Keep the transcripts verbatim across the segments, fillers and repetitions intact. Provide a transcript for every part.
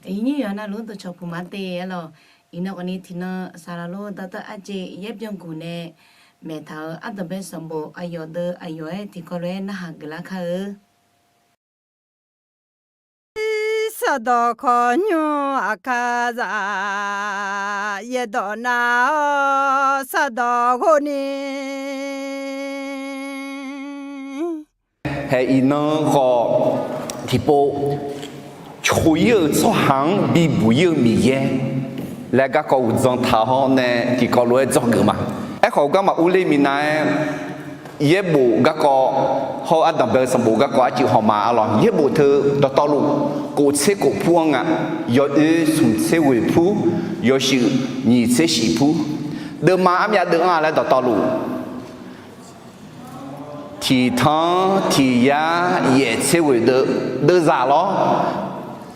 Iqnyir yawqha navluf-anr dawqcawq puq ma te aer lawq. Iqnan khawfni tiqnan saqlaq lor dawrtawv arjeq yaer byanguq nae maeqtaq-euq ardanqbae sanqbof aqyawf deuv aqyawf-aer tiqkawv lof-aer narhaq geuflar kar-eu. Saqdawq kawqnymr aqkar zaq, yaerdawq nav-awr saqdawq ghov ni. Hae iqnan khawf tiqpov, coq-ir-euq tsawrhaq-anr bibuq-ir-eu Miqyaer laer garkawv uqdzan taq-awr nae tiqkawv lof-aer dzawgeuf ma. Aerkhawf garma urler minav-aer yaerbof garkawv hawr-eu ardanqbae-eu sanqbof garkawv arcuiv hawma arlawq. Yaerbof teu dawqtawvluf kof tser kof pur-anr nga. Yawoer smq tser ghoeq pur, yawshuif nyiq tser shif pur, deuvma armyav deuv-anr-a laer dawqtawvluf tiqtanq tiq yar yaef tser ghoeq deuv, deuvzaq lawr.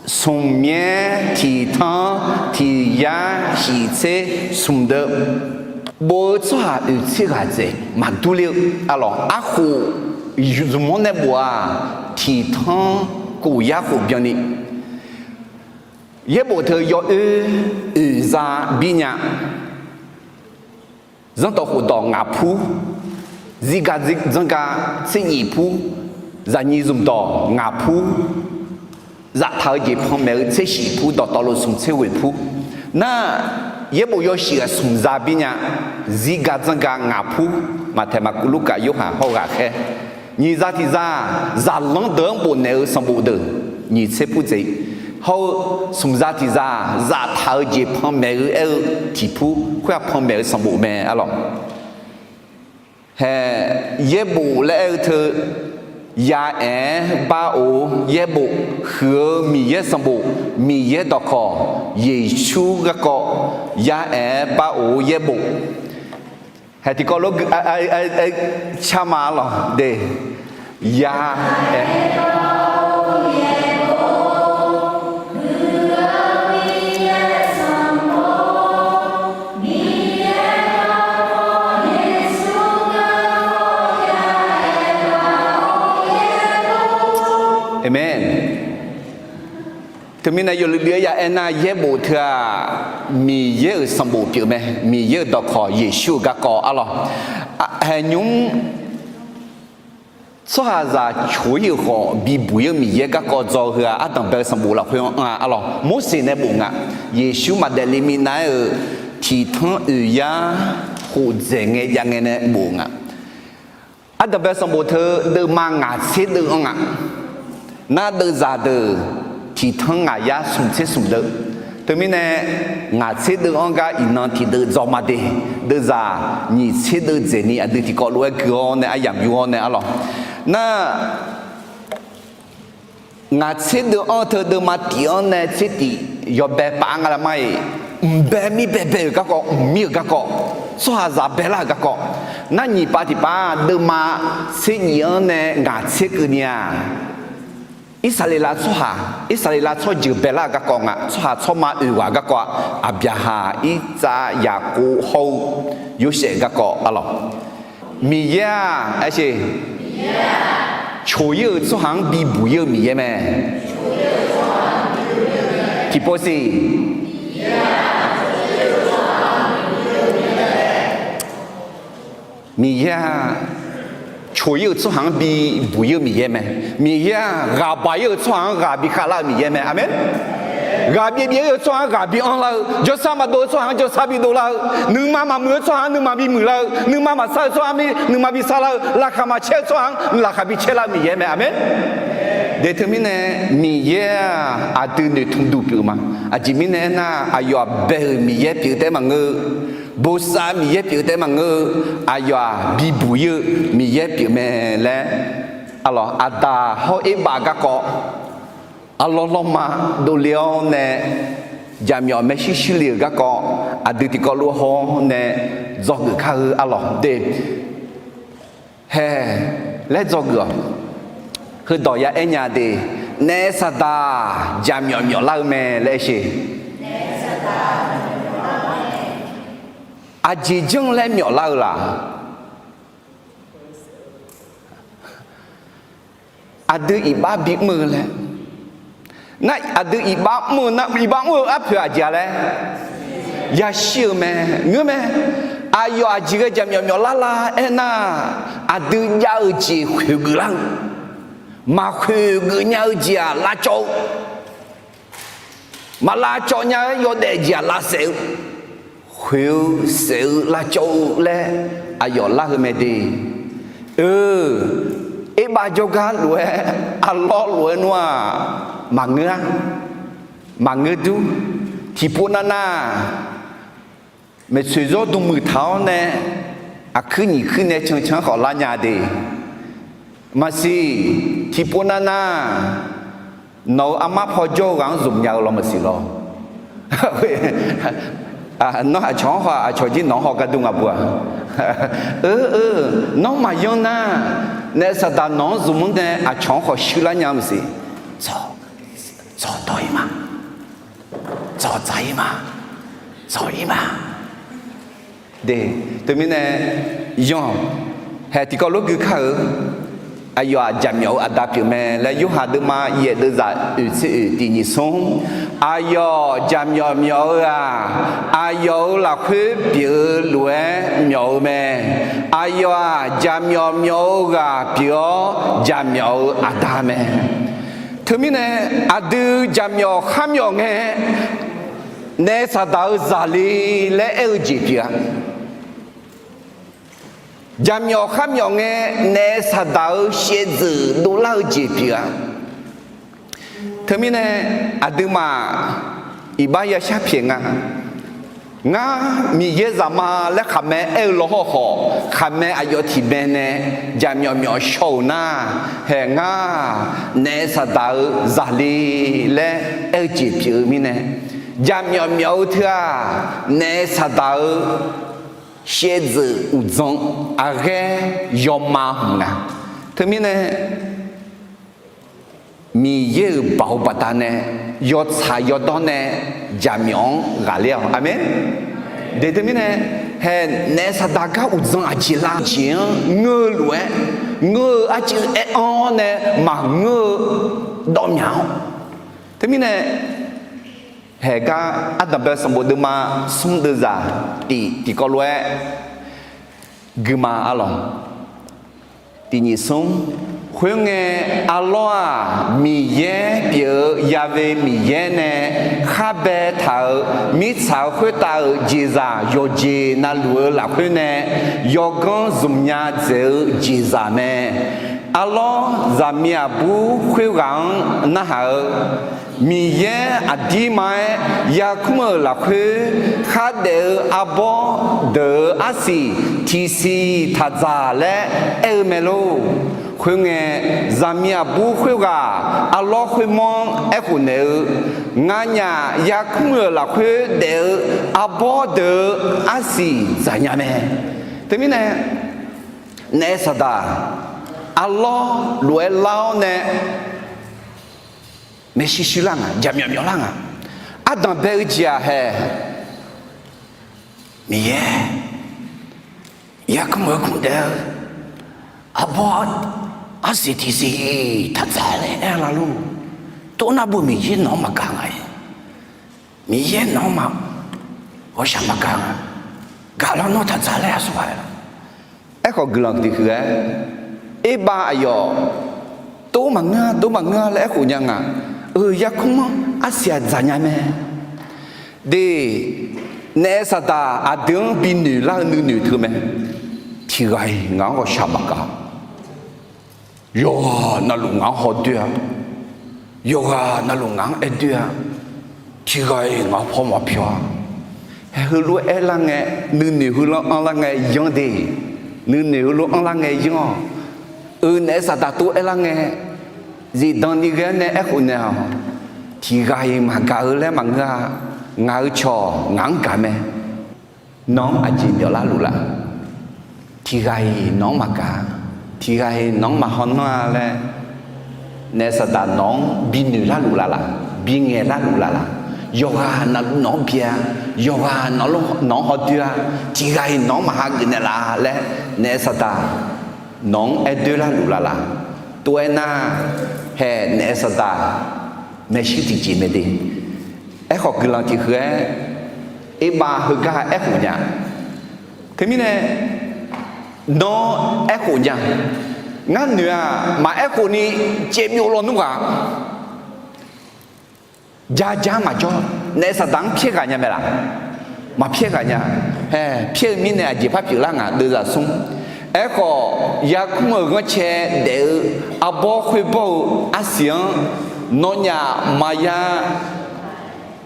Smq myaer tiqtanq tiq yar shif tser smq deuv, bof-eu tsawrhaq oeq tser ghaq dzaeq maqdur ler-eu arlawq. Arkhof zmq-anr nae bof-aq, tiqtanq kof yar khof byanni. Yaerbof teu yawoer oeq za bir nya. Zanrdawq khofdawq ngaq pur, zirgaq dzanrgaq tser nyif pur, zaqnyiq zmqdawq ngaq pur, zaftaq-eu jeq panmaeq-eu tser shif pur, dawqtawvluf smq tser ghoeq pur. Nar, yaerbof yawshuif ghaq smq za bir nya. Zirgaq dzanrgaq ngaq pur, Maqtaeq, Maqkuv, Lurkaf, Yorhaq hawr-eu ghaqkhaer, nyiq za tiq za, zaqlanr deuq-anr bofnaeq-eu sanqbof deuq nyiq tser pur dzaeq, hawr-eu smq za tiq za, zaftaq-eu jeq panmaeq-eu aer-eu tiq pur, khoer-aq panmaeq-eu sanqbof mae arlawq. Hae, yaerbof laer aer-eu teu, ya aer bar of yaerbof, huiq-eu Miqyaer sanqbof, Miqyaer dawqkawq, Yeqsur garkawv, ya aer bar of yaerbof. Hae tiqkawv lof-aer cama arlawq de, ya aer Aqmeq. Teumirnae yawluiv luiv-aer ya aernar, yaerbof teu-aq, Miqyaer-euq sanqbof pyeuf mae. Miqyaer-euq dawqkawq, Yeqsur-euq garkawv arlawq. Haeq nymr tsawrhaqzaq coq-ir-euq khawf bibuq-ir-eu Miqyaer garkawv dzaw-eu heu-aq, ardanqbae-eu sanqbof lafkhoer-anr anr-a arlawq. Morseq nae bof nga. Yeqsur maqdaef le minav-aer-euq tiqtanq oeq yar khof dzaeq ngae jav ngae nae bof nga. Ardanqbae sanqbof teu deuvma ngaq tser deuv-anr nga. Nar deuvzaq deuq tiqtanq ngaq yar smq tser smq deuv. Teumirnae ngaq tser deuv-anr gar iqnan tiqdeuv dzaw ma de. Deuvzaq nyiq tser deuv dzaeqni aqdui tiqkawv lof-aer gui-awr nae aryamq yur-awr nae arlawq. Nar ngaq tser deuv-anr teu deuvma tif-anr nae tser tif yawbae paf-aer nga lar mar-iq, mqbae mir baebae-euq garkawv, mqmir-euq garkawv, tsawrhaqzaq baelar-euq garkawv. Nar nyiq pav tiq pav deuvma tser nyif-anr nae ngaq tser keuvni-aq, Irsaqleqlav tsawrhaq, Irsaqleqlav tsawrjeuq baelar-euq garkawv nga. Tsawrhaq tsawrma oeq ghaq garkawv-aq, Aqbyaqhaq, Irtsav, Yaqkov hawr-eu Yorsaev garkawv arlawq. Miqyaer-aq, aer siq, coq-ir-euq tsawrhaq-anr bibuq-ir-eu Miqyaer mae. Tiqpov siq, Miqyaer-aq, coq-ir-euq tsawrhaq-anr bibuq-ir-eu Miqyaer mae. Miqyaer-aq, ghaq baq-ir-euq tsawrhaq-anr ghaq bikhav lar-eu Miqyaer mae. Aqmeq. Ghaq byaev byaev-ir-euq tsawrhaq-anr ghaq bi anrlar-eu, jawrsar maqdov-eu tsawrhaq-anr jawrsar bidov lar-eu, nuima maqmuiq-eu tsawrhaq-anr nuima bimuiq lar-eu, nuima maqsar-eu tsawrhaq-anr nuima bisar lar-eu, laqkhaq maqcaer-eu tsawrhaq-anr laqkhaq bicaer lar-eu Miqyaer mae. Aqmeq. De teumirnae Miqyaer-aq, aqdui noeqtmq duq pyeuf ma. Aqjeq mirnae aernar, aqyawf-aq bae-euq Miqyaer pyeuf taef-aer maqngeur, bosav-eu Miqyaer pyeuf taef-aer maqngeur-eu, aqyawf-aq bibuq-ir-eu Miqyaer pyeuf mae laer, arlawq, Aqdaq hawr Erbav garkawv arlawr lawrma dovle-awr nae, jaqmyawf maershuir shuir le-euq garkawv aqdui tiqkawv lof-aer haw-awr nae dzawgeuf kar-eu arlawq de. Hae laer dzawgeuf-awq. Heudawq ya aer nya de, naef saqdaq jaqmyawf myawflar-eu mae laer aer siq. Aqjeq janr laer myawflar-eu laq? Aqdui iqbax bimr-eu laer, Nar aqdui iqbax mr-eu nar, iqbax mr-eu arpoeq aqjeq-a laer yashir-eu mae. Ngeur mae. Aqyawf aqjeq ghae jaqmyawf myawf lar la aernar, aqdui jav-eu jeq khoeqgeuf lar-eu, maqkhoeqgeuf nya-eu jeq-aq lavcawv-eu, maq lavcawv nya-aer yawdaef jeq-aq lavsaef-eu, khoeq-eu saef-eu lavcawv-eu laer aqyawf lar-eu mae de. Oe, erbav jawrgar lof-aer, arlawr lof-aer nmr-aq, maqngeur-a, maqngeur dur. Tiqpov navnav maeqtsoeq zawr dm muiq taq-awr nae, aqkuir nyiq kuir nae cancan-anr khawf lar nya de. Maqsiq, tiqpov navnav nawq-euq armar paw jawr-eu ghaq-anr zmq nya-eu law maqsiq lawr. Nawr aqcawq-anr haw, aqcawq jir nawq-anr haw gar dur nga bu-aq. Oe, nawr maqyanr nar, naef saqdaq nawq-anr zmq-anr nae aqcawq-anr khawf shuir lar nya maqsiq. Tsawq dawr-ir ma. Tsawq dzaq-ir ma. Tsawq-ir ma. De, teumirnae, yanq, haeq tiqkawv lof gui kar-eu, aqyawf-aq jaqmyawf-eu aqda pyeuf mae laer Yorhaq deuvma yaef deuvzaq oeq tser oeq tiq nyiq smr. Aqyawf jaqmyawf myawf-eu-aq, aqyawf-euq lafkhoer pyeuf-eu lof-aer myawf-eu mae. Aqyawf-aq jaqmyawf myawf-eu ghaq pyeuf-awr jaqmyawf-eu aqda mae. Teumirnae, aqdui jaqmyawf kharmyawf ngae, naef saqdaq-eu zaqle laer aer-eu jeq pyeuf-a. Jaqmyawf kharmyawf ngae, naef saqdaq-eu shaevdzeuf dovlar-eu jeq pyeuf-a. Teumirnae, aqduimaf iqbax yashar pyaeq nga. Ngar Miqyaer zaqma laer khaqmae aer-eu lawhawr khawf, khaqmae aqyawf tiqmae nae jaqmyawf myawf shaw-euq nar, haeq ngar naef saqdaq-eu zaqle laer aer-eu jeq pyeuf-eu mirnae, jaqmyawf myawf-eu teu-aq, naef saqdaq-eu shaevdzeuf uqdzan aqghaer yawma hmq nga. Teumirnae, Miqyaer-euq baoq baqdanae yawtsaq yawdawr nae jaqmyawf-anr ghaqler-awq. Aqmeq. De teumirnae, haeq naef saqdaq gar uqdzan aqjeq lar jeq-anr ngeur-eu lof-aer, ngeur-eu arcuiv aer-anr nae maqngeur-eu dawv myaq-awr. Teumirnae, haeq gar ardanqbae sanqbof deuvma smr deuvzaq tiq tiqkawv lof-aer guima arlawq. Tiq nyiq smr. Khoerngae, arlawr-aq, Miqyaer pyeuf-eu Ya've Miqyaer nae khar baetaq-euq mirtsaq-euq khoertav-euq jeqzaq yawqjeq navluf-eu lafkhoer nae yawganr zmq nya dzaeq-eu jeqzaq mae. Arlawr zaqmiq aqbur khoerghaq-anr narhaq-eu, Miqyaer aqdirma-aer yarkmr-euq lafkhoer khardaef-eu arbawr deuq-euq arsiq tiqsiq taq dzaq laer aer-eu mae lor. Khoerngae, zaqmiq aqbur khoerghaq arlawr khoermawr-anr aerkhof naeq-eu, Nganyaf yarkmr-euq lafkhoer daef-eu arbawr deuq-euq arsiq dzaqnya mae. Teumirnae, naef saqdaq arlawr lof-aer lar-awr nae maeqshi shuir lar nga, jaqmyawf myawf lar nga. Ardanqbae-eu jeq-aq haeq, Miqyaer yarkmr-eu kmr daef-eu arbawr arsiq tiqsiq taq dzaq laer aer-eu lar lor. Tov nar bu Miqyaer nawq-anr maqgaq nga-iq. Miqyaer nawq-anr ma ghawqshaq maqgaq nga. Gaq lawr nawr taq dzaq laer aqsur ghaq-aer la. Aerkhawf guiqlanq tiq huiq-aer, erbav aqyawf tov maqngeur-a, dov maqngeur-a laer aerkhof nya nga. Euq yarkmr-anr arsiq-aq dzaqnya mae. De, naef saqdaq aqdui-anr binoeq lar-eu nuinoeq teu mae. Tiq ghaq-iq ngaq-anr ghawqshaq maqgaq. Yawqghaq navluf ngaq-anr hawdoer-a. Yawqghaq navluf ngaq-anr aerdoer-a. Tiq ghaq-iq ngaq-anr paw maqpyawq-a. Hae heulof-aer aerlar ngae, nuinoeq heulof-aer anrlar ngae yanr de. Nuinoeq heulof-aer anrlar ngae yanr-awq. Euq naef saqdaq tov aerlar ngae, zifdan ni ghae-awr nae aerkhof naeq-awq. Tiq ghaq-iq maqgaq-eu laer maqngeur-a. Ngaq-euq cawq ngaq-anr gaq mae. Nawq-anr aqjeq byawf larluf la? Tiq ghaq-iq nawq-anr maqgaq. Tiq ghaq-iq nawq-anr maqhaw nanr-a laer, naef saqdaq nawq-anr binoeq larluf la laq? Bingaeq larluf la laq? Yawqghaq navluf nawq-anr bi-a. Yawqghaq nawq-anr hawdoer-a. Tiq ghaq-iq nawq-anr maqha geuf naeq la laer naef saqdaq nawq-anr aerdoer larluf la laq? Tov-aer nar, hae naef saqdaq maershuir tiqjeq mae de. Aerkhawf guiqlanq tiq huiq-aer, erbav heugar aerkhof nya. Teumirnae, nawr aerkhof nya. Ngar noeq-aq, maqaerkhof ni caevbyov lawnmr ghaq, ja ja-anr maqjawr. Naef Saqdaq-anr pyaer ghaq nya mae laq? Maqpyaer ghaq nya. Hae, pyaer-eu mirnae aqjeq par pyeuflar ngaq deuvzaq smr. Aerkhawf, yarkmr-euq ghanrcae daef-eu arbawr khoerbawr-eu arsiq-anr nawnyaf maqya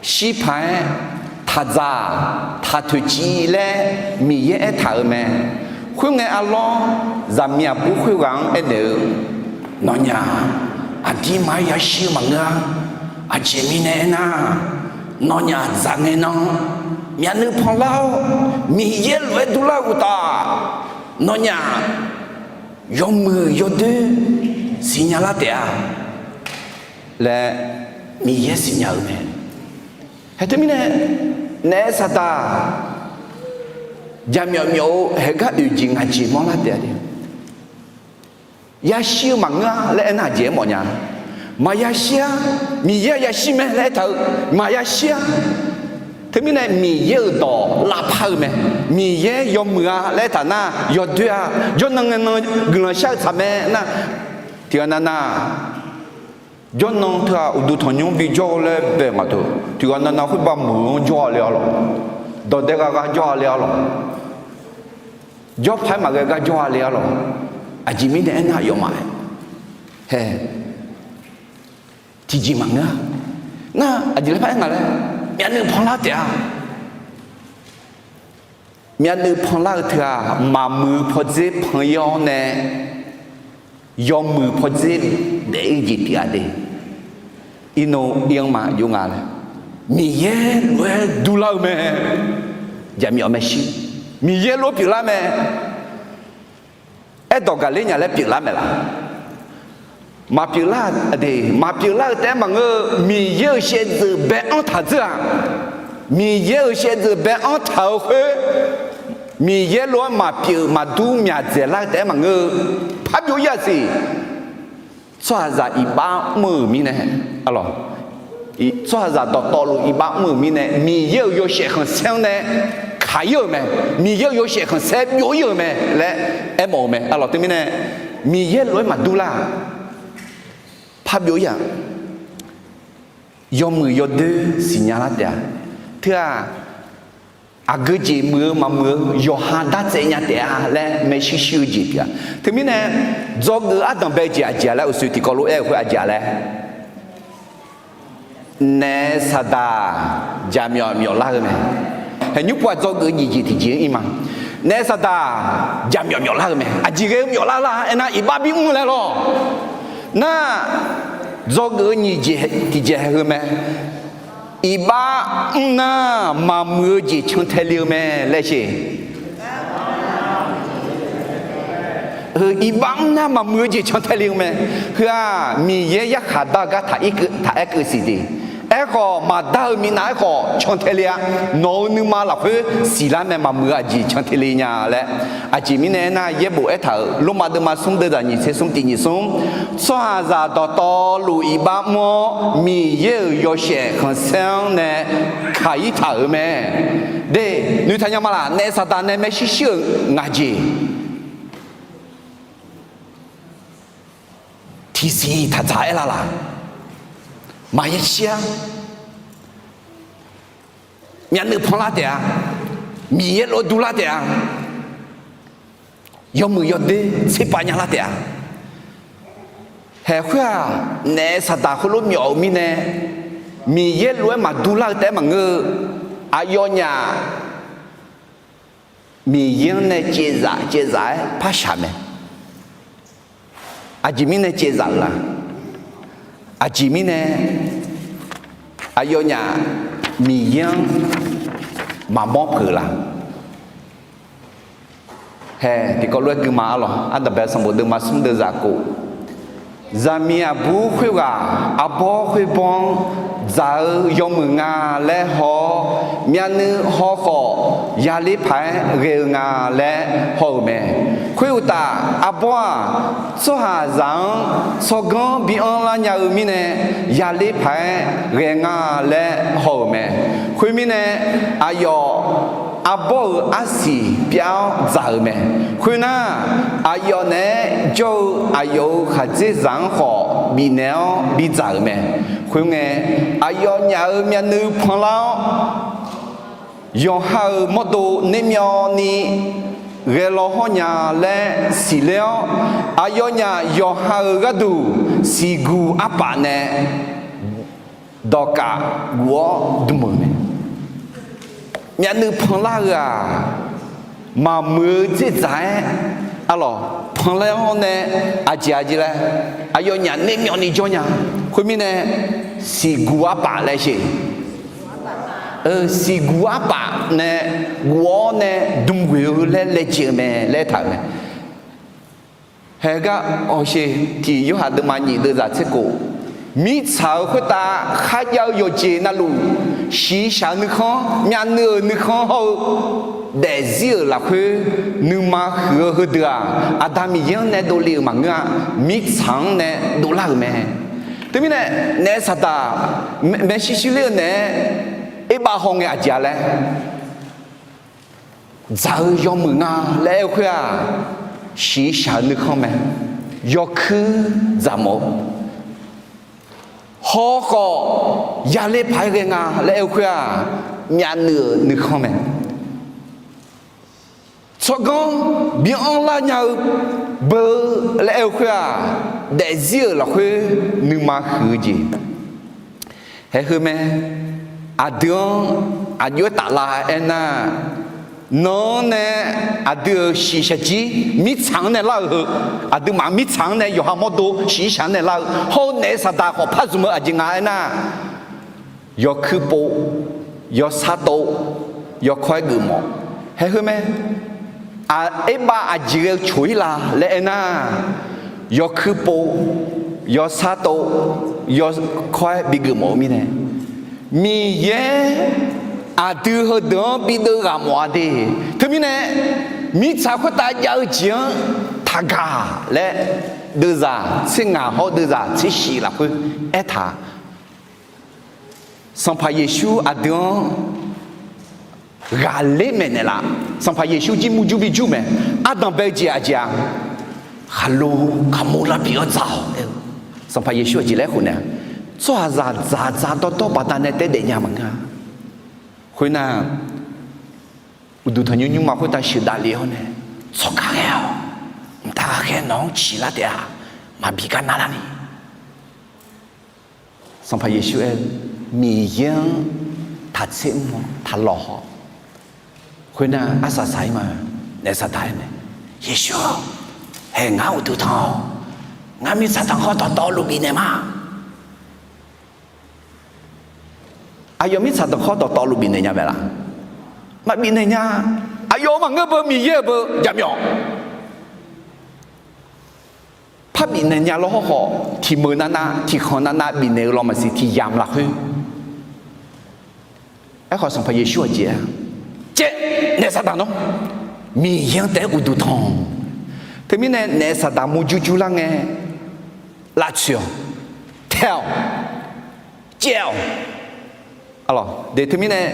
shir paq-aer, taqdzaq taqtoeqciv laer Miqyaer aertaq-euq mae. Khoerngae arlawr, zaqmiq aqbur khoerghaq-anr aernaeq-eu, Nawnyaf aqdirma-aer yashir-eu maqngeur-a. Aqjeq mirnae aernar, nawnyaf dzaq ngae nan myavnuiv panlar-awr, Miqyaer lof-aer durlar-eu uqtaf, nawnyaf yawmuiq yawdoer siqnya lar taef-a laer Miqyaer siqnya-euq mae. Hae teumirnae, Naef Saqdaq jaqmyawf myawf-eu haegar oeq jeq ngaq jeq mawrlar taef-a de. Yashir-eu maqngeur-a laer aernar, aqjeq aermawf nya. Maqya shir-ar. Miqyaer-aq yashir mae laer aertaq-eu, maqya shir-ar. Teumirnae Miqyaer-euq dawq lavpar-eu mae. Miqyaer yawmuiq-a laer aertaq nar, yawdoer-a. Jawrnan ngae nan guiqlanq shar-eu tsaq mae nar, tiqghaq navnav jawrnan teu-aq, uqduq tanqnymr bijawr-eu laer bae ngaq teu, tiqghaq navnav khoerbav muiq-anr jawr-a le-a lawq. Dawqdae gha gar jawr-a le-a lawq. Jawrpaq-aer maqghae gar jawr-a le-a lawq. Aqjeq mirnae aernar, aqyawfmaf-aer hae tiqjeq maqngeur-a. Nar aqjeq laer par aer nga laer, myavnuiv panlar taef-a. Myavnuiv panlar-eu teu-aq, maqmuiq-eu pawdzer pan-ir-awr nae yawmuiq pawdzer daef-ir jeq pyeuf-a de. Irnov ir-anr ma jov nga laer, Miqyaer lof-aer durlar-eu mae. Jaqmyawf maershuir, Miqyaer lof-aer pyeuflar mae. Aerdawq gaqler nya laer pyeuflar mae laq? Maqpyeuflar-a de. Maqpyeuflar-eu taef-aer maqngeur-eu, Miqyaer-euq shaevdzeuf bae-anr taq dzeur-aq, Miqyaer-euq shaevdzeuf bae-anr taq-eu khoer, Miqyaer lof-aer maqpyeuf maqdur myaq dzaeqlar-eu taef-aer maqngeur-eu, parbyov-ir-aq siq. Tsawrhaqzaq iqbax mr-euq mirnae, a lawq, tsawrhaqzaq dawqtawvluf iqbax mr-euq mirnae, Miqyaer-euq yawshaef khanqsaer-anr nae kaq-ir-euq mae. Miqyaer-euq yawshaef khanqsaer byov-ir-euq mae laer aermawf-eu mae. A lawq, teumirnae Miqyaer lof-aer maqdur lar-aq, parbyov-ir-aq, yawmuiq yawdoer siqnya lar taef-a. Teu-aq, aqgeu jeq muiq-eu maqmuiq-eu yawqha dartsaev nya taef-a laer maershuir shuir-eu jeq pyeuf-a. Teumirnae, dzawgeuf ardanq bae jeq aqjeq-a laer, uqshoe tiqkawv lof-aer-eu khoer aqjeq-a laer, Naef Saqdaq jaqmyawf myawflar-eu mae. Hae, nymr pov-aq dzawgeuf nyiq jeq tiqjeq-anr ir ma. Naef Saqdaq jaqmyawf myawflar-eu mae. Aqjeq ghae-eu myawflar lar aernar, iqbax bimr laer lawr. Nar, dzawgeuf-eu nyiq jeq tiqjeq hae heu mae. Iqbax mr nar, maqmuiq-eu jeq cantae le-eu mae laer sher. Heu, iqbax mr nar maqmuiq-eu jeq cantae le-eu mae. Heu-aq, Miqyaer yarkhaq dar-eu gar taq-ir keuv taq-aer keuv siq de. Aerkhawf, maqdar-eu minav aerkhawf cantae le-a. Nawq-euq nuima lafkhoer siqlar mae, maqmuiq-eu aqjeq cantae le nya laer. Aqjeq mirnae aernar, yaerbof aertaq-euq Lormav deuvma smr deuvzaq nyiq tser smr tiq nyiq smr, tsawrhaqzaq dawqtawvluf iqbax mr-awr, Miqyaer-euq yawshaef khanqsaer-anr nae kaq-ir taq-euq mae. De, noeqtaq nya ma laq? Naef Saqdaq nae maershuir shuir-euq ngaq jeq tiqsiq taq dzaq-aer lar laq? Maqya shir-ar. Myavnuiv panlar taef-a. Miqyaer lof-aer durlar taef-a. Yawmuiq yawdoer tserpav nya lar taef-a. Haeq khoer-aq, Naef Saqdaq khoerlof myawf-eu mirnae, Miqyaer lof-aer maqdur lar-eu taef-aer maqngeur-eu, aqyawfnyaf Miqyaer-anr nae caevzaf caevzaf-aer par shaq mae. Aqjeq mirnae caevzaf-euq la? Aqjeq mirnae aqyawfnyaf Miqyaer-anr maqmawr peuq-eu la? Haeq tiqkawv lof-aer gui ma-ar lawq. Ardanq bae sanqbof deuvma smr deuvzaq kof, zaqmiq aqbur khoerghaq arbawr khoerbawr-anr dzaq-eu yawmuiq nga laer haw-awr, myavnuiv haw khawf yaler paq-aer ghae-eu nga laer haw-euq mae. Khoeruqtaf, arbawr-aq, tsawrhaqzaq-anr tsawrganr bi anrlar nya-eu mirnae, yaler paq-aer ghae nga laer haw-euq mae. Khoermirnae, aqyawf arbawr-euq arsiq pyav-awr dzaq-euq mae. Khoernar, aqyawf naeq-aer jawr-eu aqyawf-euq khaqdzerzaq-anr khawf bifnaeq-awr bidzaq-euq mae. Khoerngae, aqyawfnyaf-euq myavnuiv panlar-awr, yawqha-euq mawrdo nermyawvni ghae law hawr nya laer siqler-awr, aqyawfnyaf yawqha-euq gharduq siqguq arpaf nae dawqkaf guf-awr dm-euq mae. Myavnuiv panlar-eu-aq, maqmuiq-eu dzerdzaq-aer, arlawq, panlar-awr nae aqjeq aqjeq laer, aqyawfnyaf nermyawvni jawr nya. Khoermirnae, siqguq arpaf laer sher. Siqguq arpaf nae guf-awr nae dm ghoeq-eu laer laejae-eu mae laer taq-euq mae. Haegar hawsher tiq Yorhaq deuvma nyiq deuvzaq tser kof, mirtsaq-euq khoertav kharjav-eu yawqjeq navluf, shiqshaq-eu nuikhanr, myavnuiv-euq nuikhanr hawr-eu daefzir-euq lafkhoer nuima huiq-eu heudeuq-aq, Aqda Miqyaer-anr nae dovle-euq maqngeur-a. Mirtsaq-anr nae dovlar-euq mae. Teumirnae, naef saqdaq maeqshi shirler-eu naeq-aer erbav hawngae aqjeq-a laer, dzaq-eu yawmuiq nga laer aer-eu khoer-aq, shiqshaq-eu nuikhanr mae. Yawkuir dzaqmawf-eu hawkhawf, yaler paq-aer ghae nga laer aer-eu khoer-aq, myavnuiv-euq nuikhanr mae. Tsawrganr bi anrlar nya-eu beu laer aer-eu khoer-aq, daefzir-euq lafkhoer nuima huiq-eu jeq. Haeq heu mae. Aqdui-anr aqjox-aer taflar aernar, nan-anr nae aqdui-euq shiqshaq-ir mirtsaq-anr nae lar-euq heu, aqduimaf mirtsaq-anr nae yawqha mawrdo shiqshaq-anr nae lar-eu hawr-eu naef saqdaq khawf par zmq-eu aqjeq nga aernar, yawkuir pov, yawsar tov, yawkawr-aer geufmawf. Haeq heu mae. Erbav aqjeq ghae-eu coq-ir la laer aernar, yawkuir pov, yawsar tov, yawkawr-aer bigeuf mawf-eu mirnae, Miqyaer aqdui heudeuq-anr bideuv ghaq mawf-a de. Teumirnae, mirtsaq khoertav jav-eu jeq-anr taqgaq laer, deuvzaq tser ngaq hawr deuvzaq tser shif lafkhoer aertaq Sanqpaq Yeqsur aqdui-anr ghaqler maeqnaeq laf. Sanqpaq Yeqsur jir murjur bijur mae. Ardanq bae-eu jeq aqjeq-a, khaqlo kaqmur lar pyeuf-awr dzaq-awq. Sanqpaq Yeqsur aqjeq laer khof naeq-a, tsawrhaqzaq dzaqdzaq dawrdawr baqdanae taef daef nya maqngeur-a. Khoernar, uqduq tanqnymr nymrma khoertav sheuqdav lef-awr nae, tsawrkaq ghae-awq. Mqtav ghaqkhaer nawq-anr ciqlar taef-a. Maqbi gar narlar ni. Sanqpaq Yeqsur aer-eu, Miqyaer-anr taqtser mr-awr taqlawq haw. Khoernar, arsaq saq-ir ma. Naef saqdaq aer mae, Yeqsur-or, haeq ngar uqduq tanq-awq. Ngar mirtsaq tanqkhawr dawqtawvluf bifnaeq ma. Aqyawf mirtsaq tanqkhawr dawqtawvluf bifnaeq nya mae laf? Maqbif naeq nya. Aqyawf-euq maqngeur beu, Miqyaer-euq beu jaqmyawf. Par bifnaeq nya lawr hawrkhawf, tiq meuq navnav tiq khanq navnav bifnaeq-eu lawr maqsiq, tiq yamq lafkhoer. Aerkhawf, Sanqpaq Yeqsur aqjeq-a, caev, naef saqdaq nawr, Miqyaer-anr taef-aer uqduq tanq. Teumirnae naef saqdaq murjur jur lar ngae, lavtsoeq-awq, taev-awq, caev-awq. Teumirnae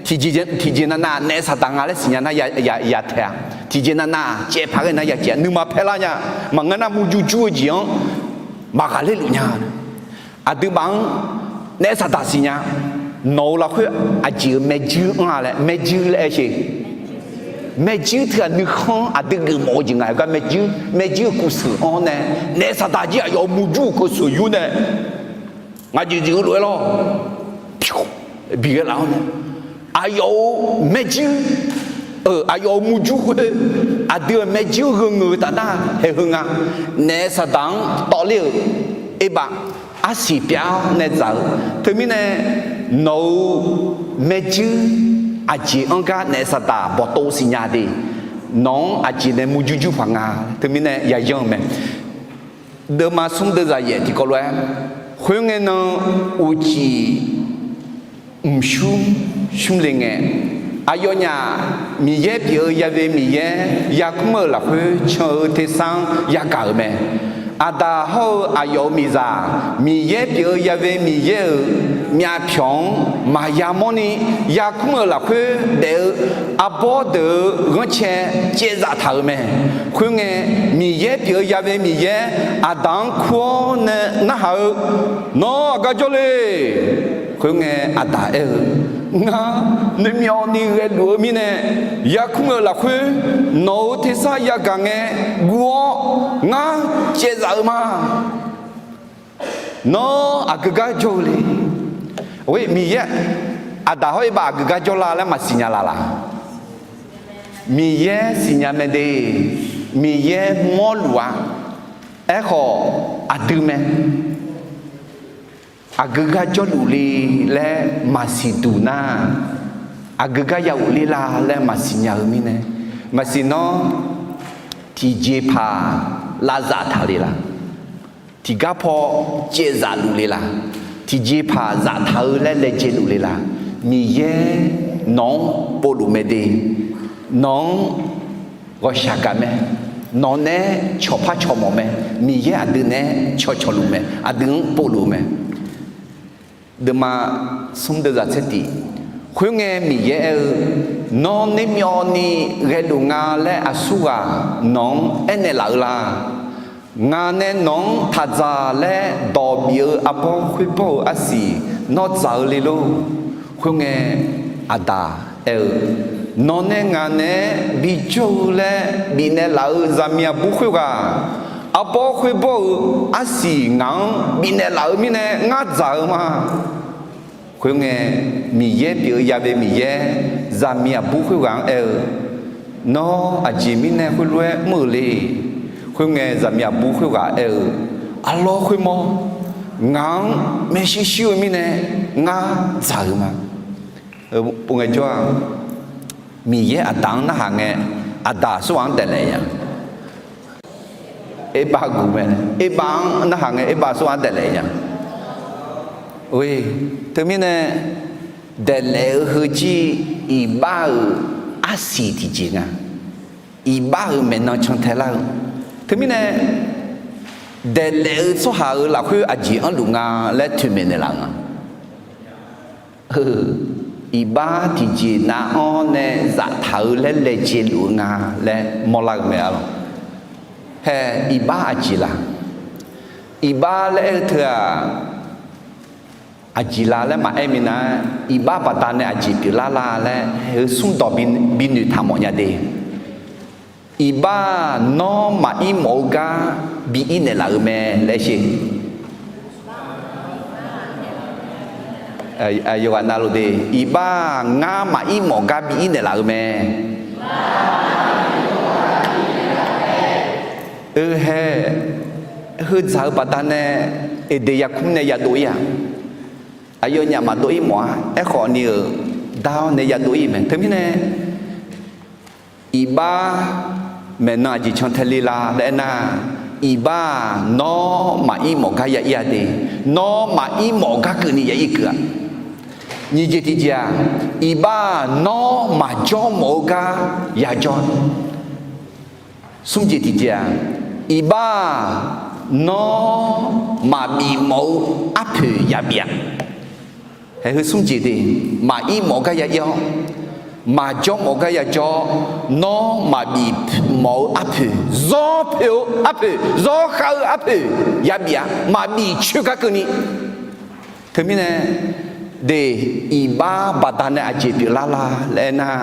tiqjeq navnav naef saqdaq nga laer siqnya nar, ya taeq-a. Tiqjeq navnav caev paq ghae nar ya caev-a. Nuima paerlar nya. Maqngeur nar murjur jur-eu jeq-anr maqghaqler luf nya. Aqduimaf-anr naef saqdaq siqnya. Nawq-euq lafkhoer aqjeq-euq maerjuir anr-a laer, maerjuir laer aer sher. Maerjuir teughaq nuikhanr aqdui geufmawf-eu jeq nga. Heugar maerjuir, maerjuir-euq kuvseuq anr nae, naef saqdaq jir aqyawf-euq murjur-euq kuvseuq yur nae, ngaq jeq jeq-eu lof-aer lawr, bi ghae laf-awr nae, aqyawf-euq maerjuir, aqyawf-euq murjur khoer, aqdui-euq maerjuir-anr gheu ngeur-eu taf nar, haeq heu nga. Naef saqdaq-anr tawvler-euq erbav arsiq pyav-awr nae dzaq-eu. Teumirnae nawq-euq maerjuir aqjeq anr gar naef saqdaq bawqtov siqnya de. Nawq-anr aqjeq nae murjur jur paq nga. Teumirnae yayan-eu mae. Deuvma smr deuvzaq yaef tiqkawv lof-aer, khoerngae nan uqcif mqsmr smr le ngae, Aqyawfnyaf Miqyaer pyeuf-eu yave Miqyaer yarkmr-eu lafkhoer can-eu tersar-anr yagaq-euq mae. Aqdaq hawr-eu aqyawf-euq miqzaq Miqyaer pyeuf-eu yave Miqyaer-euq myavpyawq-anr maqya mawrni yarkmr-euq lafkhoer daef-eu arbawr deuq-euq ghanrcae caevzaf taq-euq mae. Khoerngae, Miqyaer pyeuf-eu yave Miqyaer aqdaq-anr kur-awr nae narhaq-eu, Nawr aqgar jawrle? Khoerngae, aqdaq aer-eu, Ngar nuimyawvni ghaeluf-eu mirnae, yarkmr-eu lafkhoer nawq-euq tersar yagaq ngae guv-awr ngar caevzaf-eu ma. Nawr aqgeu gar jawr-eu le? Or, Miqyaer, aqdaq hawr Erbav aqgeu gar jawrlar laer maqsiq nya laf laq? Miqyaer siqnya mae de. Miqyaer mawrluf-a. Aerkhawf, aqdui mae. Aqgeu gar jawrluf le laer maqsiq duq nar, aqgeu gar ya ghofler la laer maqsiq nya-eu mirnae, maqsiq nawr tiqjeqpaq lavzaf taq le laq? Tiqgar paw caevzaf luf le laq? Tiqjeqpaq zaftaq-eu laer laejae luf le laq? Miqyaer nawq-anr povluf mae de. Nawq-anr ghawqshaq gaq mae. Nawq naeq-aer cawqpar cawqmawf mae. Miqyaer aqdui naeq-aer cawqcawq luf mae. Aqdui-anr povluf mae. Deuvma smr deuvzaq tser tiq. Khoerngae Miqyaer aer-eu, Nawr nuimyawvni ghaeluf nga laer aqsurghaq nawq-anr aernaeq laf-eu la? Ngaq nae nawq-anr taqdzaq laer dawq bif-eu arbawr khoerbawr-eu arsiq nawr dzaq-eu le lor? Khoerngae, aqdaq aer-eu, Nawq nae ngaq naeq-aer bijawr-eu laer bifnaeq laf-eu zaqmiq aqbur khoerghaq, arbawr khoerbawr-eu arsiq ngaq-anr bifnaeq laf-eu mirnae ngar dzaq-eu ma. Khoerngae, Miqyaer pyeuf-eu yave Miqyaer zaqmiq aqbur khoerghaq-anr aer-eu, Nawr aqjeq mirnae khoerlof-aer mr-euq le? Khoerngae, zaqmiq aqbur khoerghaq aer-eu, Arlawr khoermawr, ngaq-anr maershuir shuir-eu mirnae ngar dzaq-euq ma. Pov ngaejawr-aq, Miqyaer aqdaq-anr narhaq ngae, aqdaq aqsurghaq-anr daeqlaef-a. Erbav guq mae. Erbav-anr narhaq ngae, Erbav aqsurghaq-anr daeqlaef-a. Oe, teumirnae daeqlaef-eu heujir iqbax-euq arsiq tiqjeq nga. Iqbax-euq maeqnan cantae lar-eu. Teumirnae daeqlaef-eu tsawrhaq-euq lafkhoer aqjeq anrluf nga laer toeqmaeq naeqlaf nga. Iqbax tiqjeq nav-anr nae zaftaq-eu laer laejae luf-eu nga laer mawrlar-eu mae arlawq. Hae, iqbax aqjeq la? Iqbax laer aer-eu teu-aq, aqjeq la laer maqaer minav-aer, iqbax baqdanae aqjeq pyeuflar la laer hae-eu smrdawq bi, binoeq taq mawf nya de. Iqbax-aq, nawr maqir mawf-eu gar bi ir naeqlaf-eu mae laer sher. Yawqghaq navluf de, iqbax-aq, ngar maqir mawf gar bi ir naeqlaf-eu mae. Oe hae, heu dzaq-eu baqdanae Eqdeq yarkmr nae yadov ir-aq, aqyawfnyaf maqdov ir mawf-a. Aerkhawf ni-euq dar-awr nae yadov ir mae. Teumirnae iqbax maeqnan aqjeq cantae le la laer aernar, iqbax-aq, nawr maqir mawf gar ya ir-a de. Nawr maqir mawf gar keuvni ya ir keuv-a. Nyiq jeq tiqjeq-aq, iqbax-aq, nawr maqjawr mawf-eu gar yajawr-a. Smr jeq tiqjeq-aq, iqbax-aq, nawr maqbif mawf-eu arpoeq yabif-a. Hae, heu smr jeq de, maqir mawf-eu gar ya ir-awr, maqjawr mawf-eu gar yajawr-awr, nawr maqbif mawf-eu arpoeq, zawr poeq-eu arpoeq, zawr khav-eu arpoeq yabif-a. Maqbif coer gar keuvni. Teumirnae de, iqbax baqdanae aqjeq pyeuflar la laer aernar,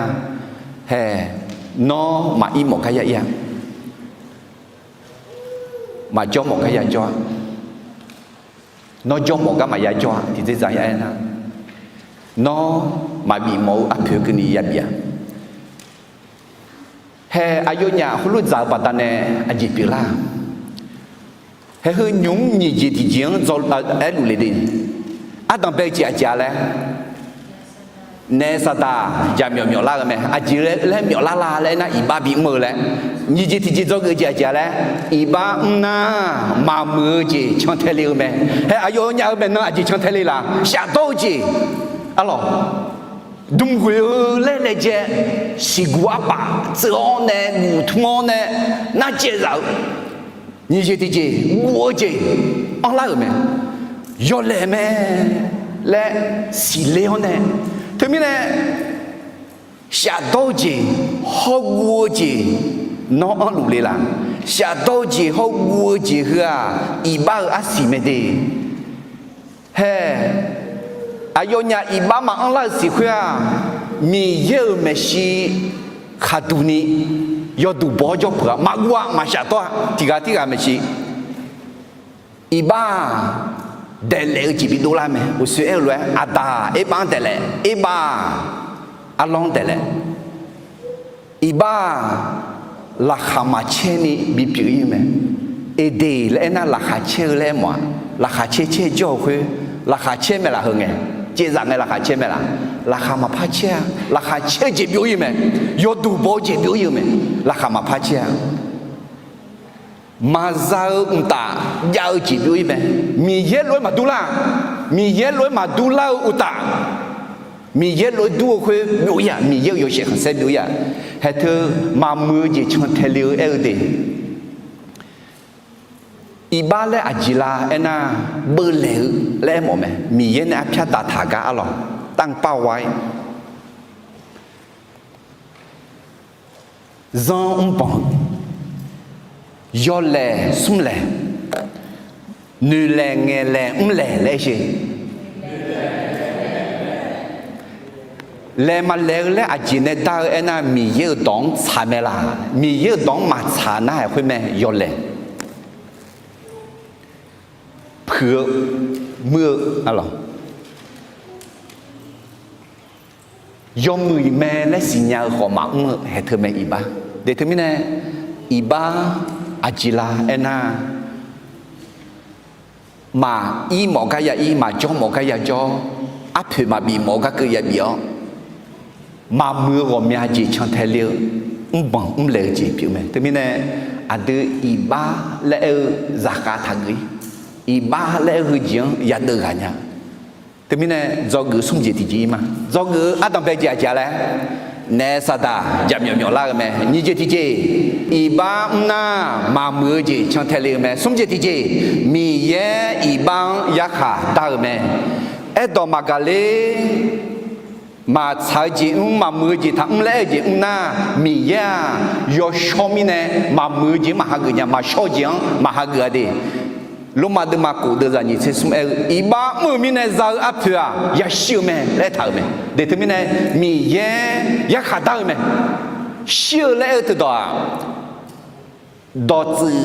hae, nawr maqir mawf gar ya ir-a. Maqjawr mawf gar yajawr-a. Nawr jawr mawf gar maqya jawr-a. Tiqdzer zaq ya aernar, nawr maqbif mawf-eu arpoeq keuvni yabif-a. Hae, aqyawfnyaf heulof dzaq-eu baqdanae aqjeq pyeuflar-a. Hae, heu nymq-mr nyiq jeq tiqjeq-anr dzaw aerluf le de. Ardanq bae-eu jeq aqjeq-a laer, naef saqdaq jaqmyawf myawflar-eu mae. Aqjeq laer myawflar la laer aernar, iqbax bimr-eu laer. Nyiq jeq tiqjeq dzawgeuf jeq aqjeq-a laer, iqbax mr nar maqmuiq-eu jeq cantae le-eu mae. Hae, aqyawfnyaf-euq maeqnan aqjeq cantae le laf? Shafdawr-eu jeq arlawq. dmq ghoeq-eu laer laejae, siqguq arpaf tseuv-awr nae guq tmr-awr nae narcaev zaf-eu, nyiq jeq tiqjeq guv-eu jeq anrlar-euq mae. Yawlaeq mae laer siqler-awr nae, teumirnae shafdawr-eu jeq hawguv-eu jeq nawr anrluf le laf? Shafdawr-eu jeq hawguv-eu jeq heu-aq, iqbax-eu arsiq mae de. Hae, aqyawfnyaf iqbax maqanr lar-eu siq khoer-aq, Miqyaer-euq maeqshi khaqduq ni yawduq baw-awr jawr peuq-a, maqguv-a, maqshafdawr-a, tiqghaq tirghaq maeqshi. Iqbax-aq, daeqlaef-eu jeq bidov lar mae. Uqshoe aer-eu lof-aer, Aqdaq Erbav-anr daeqlaef, Erbav-aq, Arlawr-anr daeqlaef. Iqbax-aq, laqkhaq maqcaer ni bipyeuf ir-eu mae. Eqdeq laer aernar, laqkhaq caer-eu laer aermawf-aq, laqkhaq caer caer jawr-eu khoer, laqkhaq caer mae laf heu ngae, caevzaf ngae laqkhaq caer mae laf? Laqkhaq maqpar caer-a. Laqkhaq caer-eu jeq byov ir-eu mae. Yawduq baw-eu jeq byov ir-eu mae. Laqkhaq maqpar caer-a. Maqza-eu mqtaf jav-eu jeq byov ir mae. Miqyaer lof-aer maqdur lar-aq, Miqyaer lof-aer maqdur lar-eu uqtaf, Miqyaer lof-aer dur-eu khoer byov ir-aq, Miqyaer-euq yawshaef khanqsaer byov ir-aq, haeq teu maqmuiq-eu jeq can tae le-eu aer-eu de. Iqbax laer aqjeq la aernar, beuvlaeq-eu laer aermawf mae. Miqyaer nae arpyar daqtaq gar arlawq, tanqpav ghae-ir, zanr mrbanq-eu, yawlaeq smrlaeq, noeqlaeq ngaeqlaeq mrlaeq laer aer sher. Laeq maqlaeq-eu laer aqjeq nae dar-eu aernar, Miqyaer-euq dawq-anr tsaq mae laf? Miqyaer-euq dawq-anr maqtsaq nar-aer khoer mae, yawlaeq. Puiq-eu, muir-eu, arlawq, yawmuiq mae laer siqnya-eu khawf maqmr-eu haeq teu mae iqbax. De teumirnae, iqbax aqjeq la aernar, maqir mawf gar ya ir, maqjawr mawf gar ya jawr, arpoeq maqbif mawf-eu gar keuv ya bif-awr, maqmuiq-eu ghawqmya jeq can tae le-eu, mrbanq mrlaeq-eu jeq pyeuf mae. Teumirnae, aqdui iqbax laer aer-eu zaqkhav taqgeuf-ir. Iqbax laer aer-eu heujeq-anr yadeuv ghaq nya. Teumirnae, dzawgeuf smr jeq tiqjeq ir ma. Dzawgeuf-eu ardanqbae jeq aqjeq-a laer, naef saqdaq jaqmyawf myawf lar-eu mae. Nyiq jeq tiqjeq, iqbax mr nar maqmuiq-eu jeq can tae le-eu mae. Smr jeq tiqjeq, Miqyaer iqbax-anr yarkhaq dar-eu mae. Aerdawq maqgaq ler, maqtsaq-eu jeq mr, maqmuiq-eu jeq taqmr laer aer-eu jeq mr nar, Miqyaer-aq, yawshawr mirnae maqmuiq-eu jeq-anr maqhageuf nya, maqshawr-eu jeq-anr maqhageuf-a de. Lormav deuvma kof deuvzaq nyiq tser smr aer-eu, iqbax mr-eu mirnae za-eu arpoeq-aq, yashir-eu mae laer aertaq-euq mae. De teumirnae, Miqyaer yarkhaq dar-eu mae. Shir-eu laer aer-eu teudawq-aq, dawqtsuif,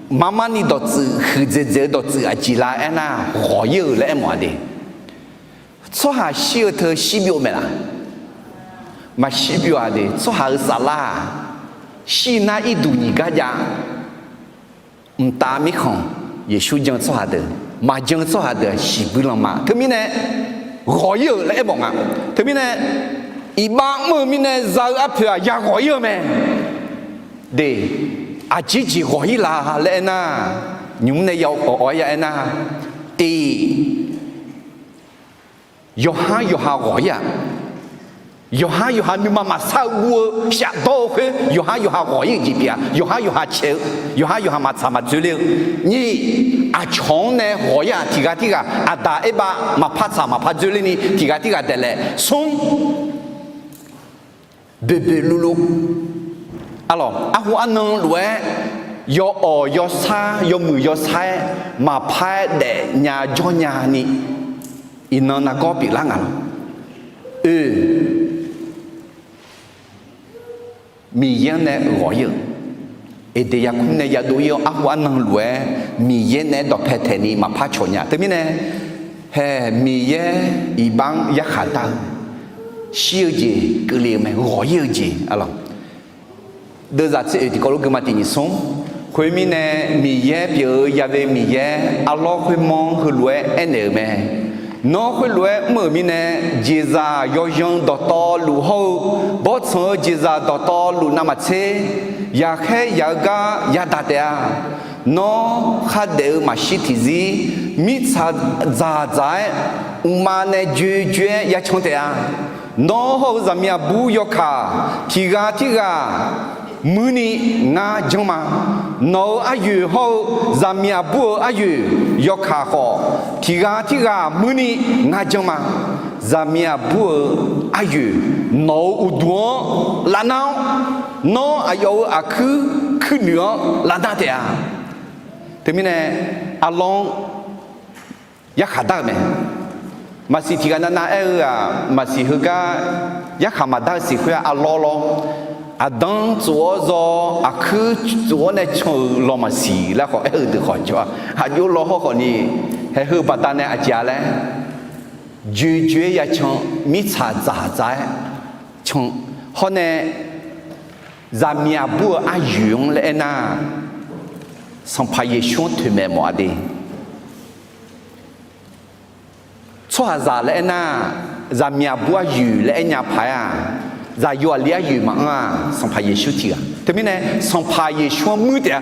marmarni dawqtsuif, huiqdzaeq dzaeq-eu dawqtsuif aqjeq la aernar, ghawq-ir-euq laer aermawf-a de. Tsawrhaq shir-eu teu shir byov mae laf? Maqshir byov-a de. Tsawrhaq-euq saflar-aq, shir nar irduq nyiq gar jav. Mqtav mirkhanq, Yeqsur jan-eu tsawrhaq deuq, maqjan-eu tsawrhaq deuq-aq shiqbuir lanma. Teumirnae, ghawq-ir-euq laer aermawf nga. Teumirnae, iqbax mr-eu mirnae za-eu arpoeq-aq, yaghawq-ir-eu mae. De, aqjeq jeq ghawq-ir la laer aernar, nymq mr nae ya awq-awq-aer ya aernar, tiq, yawqhar yawqha ghawq-ir-aq, yawqhar yawqha nuima maqsar-eu guv-eu shafdawr-eu khoer yawqhar yawqha ghawq-ir-eu jeq pyeuf-a. Yawqhar yawqha caeq-eu, yawqhar yawqha maqtsaq maqdzoerler-eu. Nyiq, aqcawq-anr nae ghawq-ir-aq, tiq ghaq tirghaq aqdaq Erbav maqpar tsaq maqpar dzoerler ni tiq ghaq tirghaq daeqlaef. Smr, boeqboeq luvluv, arlawq, arhu arnan lof-aer yawawq yawsar yawmuiq yawsar-aer maqpar-aer daefnya jawrnya ni, iqnan nargawr pyeuflar nga lawq. Oe, Miqyaer-anr nae ghawq-ir-eu, Eqdeq yarkmr nae yadov-ir-awr arhu arnan lof-aer Miqyaer naeq-aer dawqpae taeq ni maqpar cawq nya. Teumirnae, hae, Miqyaer iqbax-anr yarkhaq dar-eu, shir-eu jeq keuvle-eu mae, ghawq-ir-eu jeq, arlawq. Deuvzaq tser oeq tiqkawv lof gui ma tiq nyiq smr. Khoermirnae, Miqyaer pyeuf-eu ya've Miqyaer, arlawr khoermawr-anr heulof-aer aernaeq-euq mae. Nawr khoerlof-aer mr-euq mirnae, jeqzaq yawzan dawqtawvluf hawr-eu, bawrtsanq-eu jeqzaq dawqtawvluf navmaqtser, yaqkhaer yaq-eu gar yadaq taef-a. Nawr khardaef-eu maqshir tiqzir, mirtsaq dzaqdzaq-aer, mqma nae joejoe-aer yacan taef-a. Nawr hawr-eu zaqmiq aqbur yawkaq tiq ghaq tirghaq muirni ngar janr ma. Nawq-euq aryoeq hawr-eu zaqmiq aqbur-euq aryoeq yawkaq khawf, tiq ghaq tirghaq muirni ngar janr ma. Zaqmiq aqbur-euq aryoeq nawq-euq uqduq-anr lavnar-awr, nawr aqyawf-euq aqkuir kuirnuiq-anr lavnar taef-a. Teumirnae, arlawr-anr yarkhaq dar-euq mae. Maqsiq tiq ghaq navnav aer-eu-aq, maqsiq heugar yarkhaq maqdar-eu siq khoer-aq, arlawr lawr. Aqdanr tsof-awr zaw, aqkuir tsof-awr nae can-euq law maqsiq laer khawf aer-eu deuq khawf jawr-a. Aqjox law hawr khawfni, haeq heu baqdanae aqjeq-a laer, joejoe-aer ya can, mirtsaq dzaqdzaq-aer can. Hawr nae, zaqmiq aqbur-euq aryoeq-anr laer aernar, Sanqpaq Yeqsur-anr toeqmaeq mawf-a de. Tsawrhaqzaq laer aernar, zaqmiq aqbur aryoeq laer aernya paq-aer-aq, zaqyo aqli aryoeq maqanr-aq, Sanqpaq Yeqsur tiq ghaq. Teumirnae, Sanqpaq Yeqsur-anr muir taef-a,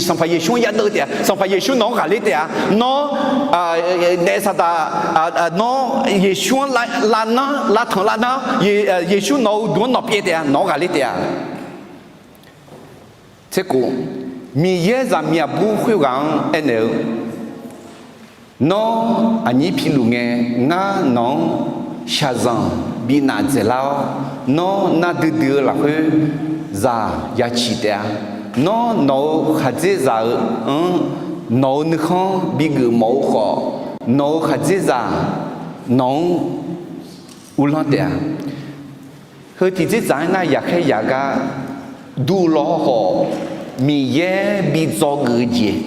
Sanqpaq Yeqsur-anr yadeuv taef-a, Sanqpaq Yeqsur nawq-anr ghaqler taef-a. Nawr, naef saqdaq, nawr Yeqsur-anr lavnar, lavtanq lavnar-awr, Yeqsur nawq-euq uqduq-anr nawq pyaev taef-a, nawq-anr ghaqler taef-a. Tserkhof, Miqyaer zaqmiq aqbur khoerghaq-anr aernaeq-eu, Nawr aqnyir piluf ngae, ngar nawq-anr shaqzanq bifnav dzaeqlar-awr, nawr nar duidui-eu lafkhoer zaq ya ciq taef-a. Nawr nawq-euq khaqdzerzaq-euq anr nawq-euq nuikhanr bigeuf mawf-eu khawf, nawq-euq khaqdzerzaq nawq-anr uvlanr taef-a. Heu tiqdzerdzaq-aer nar yaqkhaer yaq gar dur law hawr khawf, Miqyaer bi dzawgeuf-eu jeq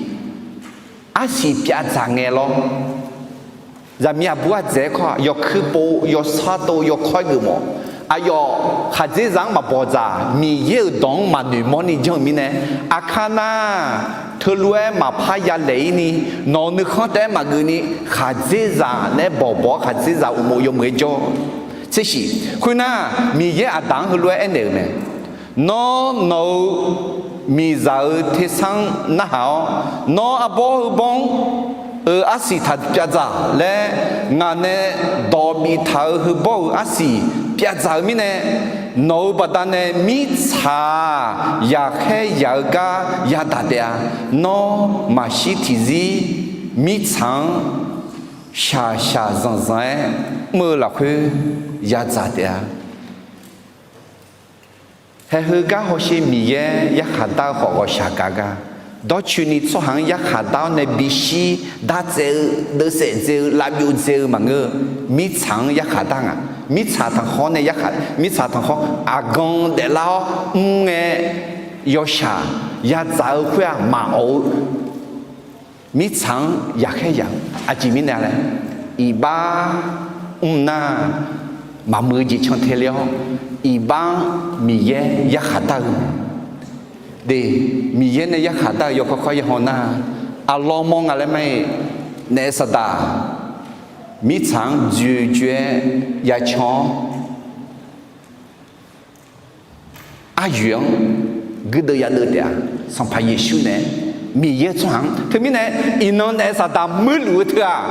arsiq pyavdzaq ngae lawr. Zaqmiq aqbur ardzaeq-aer kawr-aq, yawkuir pov, yawsar tov, yawkawr-aer geufmawf. Aqyawf khaqdzerzaq-anr maqbawqdzaq, Miqyaer-euq dawq-anr maqnoeq mawrni janr-eu mirnae, aqkar nar, teulof-aer maqpar yalaeq-ir ni, nawq-euq nuikhanr taef-aer maqgeuf ni, khaqdzerzaq naeq-aer bawqbawq-awr khaqdzerzaq uqmov yawmuiq-aer jawr. Tsershiq, khoernar, Miqyaer Aqdaq-anr heulof-aer aernaeq-euq mae. Nawr nawq-euq miqzaq-euq tersar-anr narhaq-awr, nawr arbawr heubawr-anr-euq arsiq taq pyavdzaq laer, ngaq nae dawq biftaq-euq heubawr-euq arsiq pyavdzaq-eu mirnae, nawq-euq baqdanae mirtsaq-aq, yaqkhaer yaq-eu gar yadaq taef-a. Nawr maqshir tiqzir mirtsaq-anr shaqshaq zanqzanq-aer mr-eu lafkhoer yadzaq taef-a. Haeq heugar hawsher Miqyaer yarkhaq dar-eu khawf ghawqshaq gaq gar, dawrcoeni tsawrhaq-anr yarkhaq dar-awr nae bishir dartsaev-eu, deuvsaef dzae-eu, lavbyov dzae-eu maqngeur-eu, mirtsaq-anr yarkhaq dar nga. Mirtsaq tanqkhawr nae yarkhaq, mirtsaq tanqkhawr aqgan daeflar-awr mr ngae, yawshaq yadzaq-eu khoer-aq maqawf-eu mirtsaq-anr yaqkhaer yaq-eu, aqjeq mirnae laer, iqbax mr nar, maqmuiq-eu jeq cantae le-awr, iqbax-anr Miqyaer yarkhaq dar-eu de. Miqyaer nae yarkhaq dar-eu yawkawr kawr yahaw nar, aqlawr mawr nga laer ma-iq, naef saqdaq mirtsaq-anr dzoeqdzoeq-aer yacan-awr, aryoeq-anr guirdeuv yadeuv taef-a. Sanqpaq Yeqsur nae Miqyaer tsawrhaq-anr teumirnae iqnan naef saqdaq muirluf-eu teu-aq,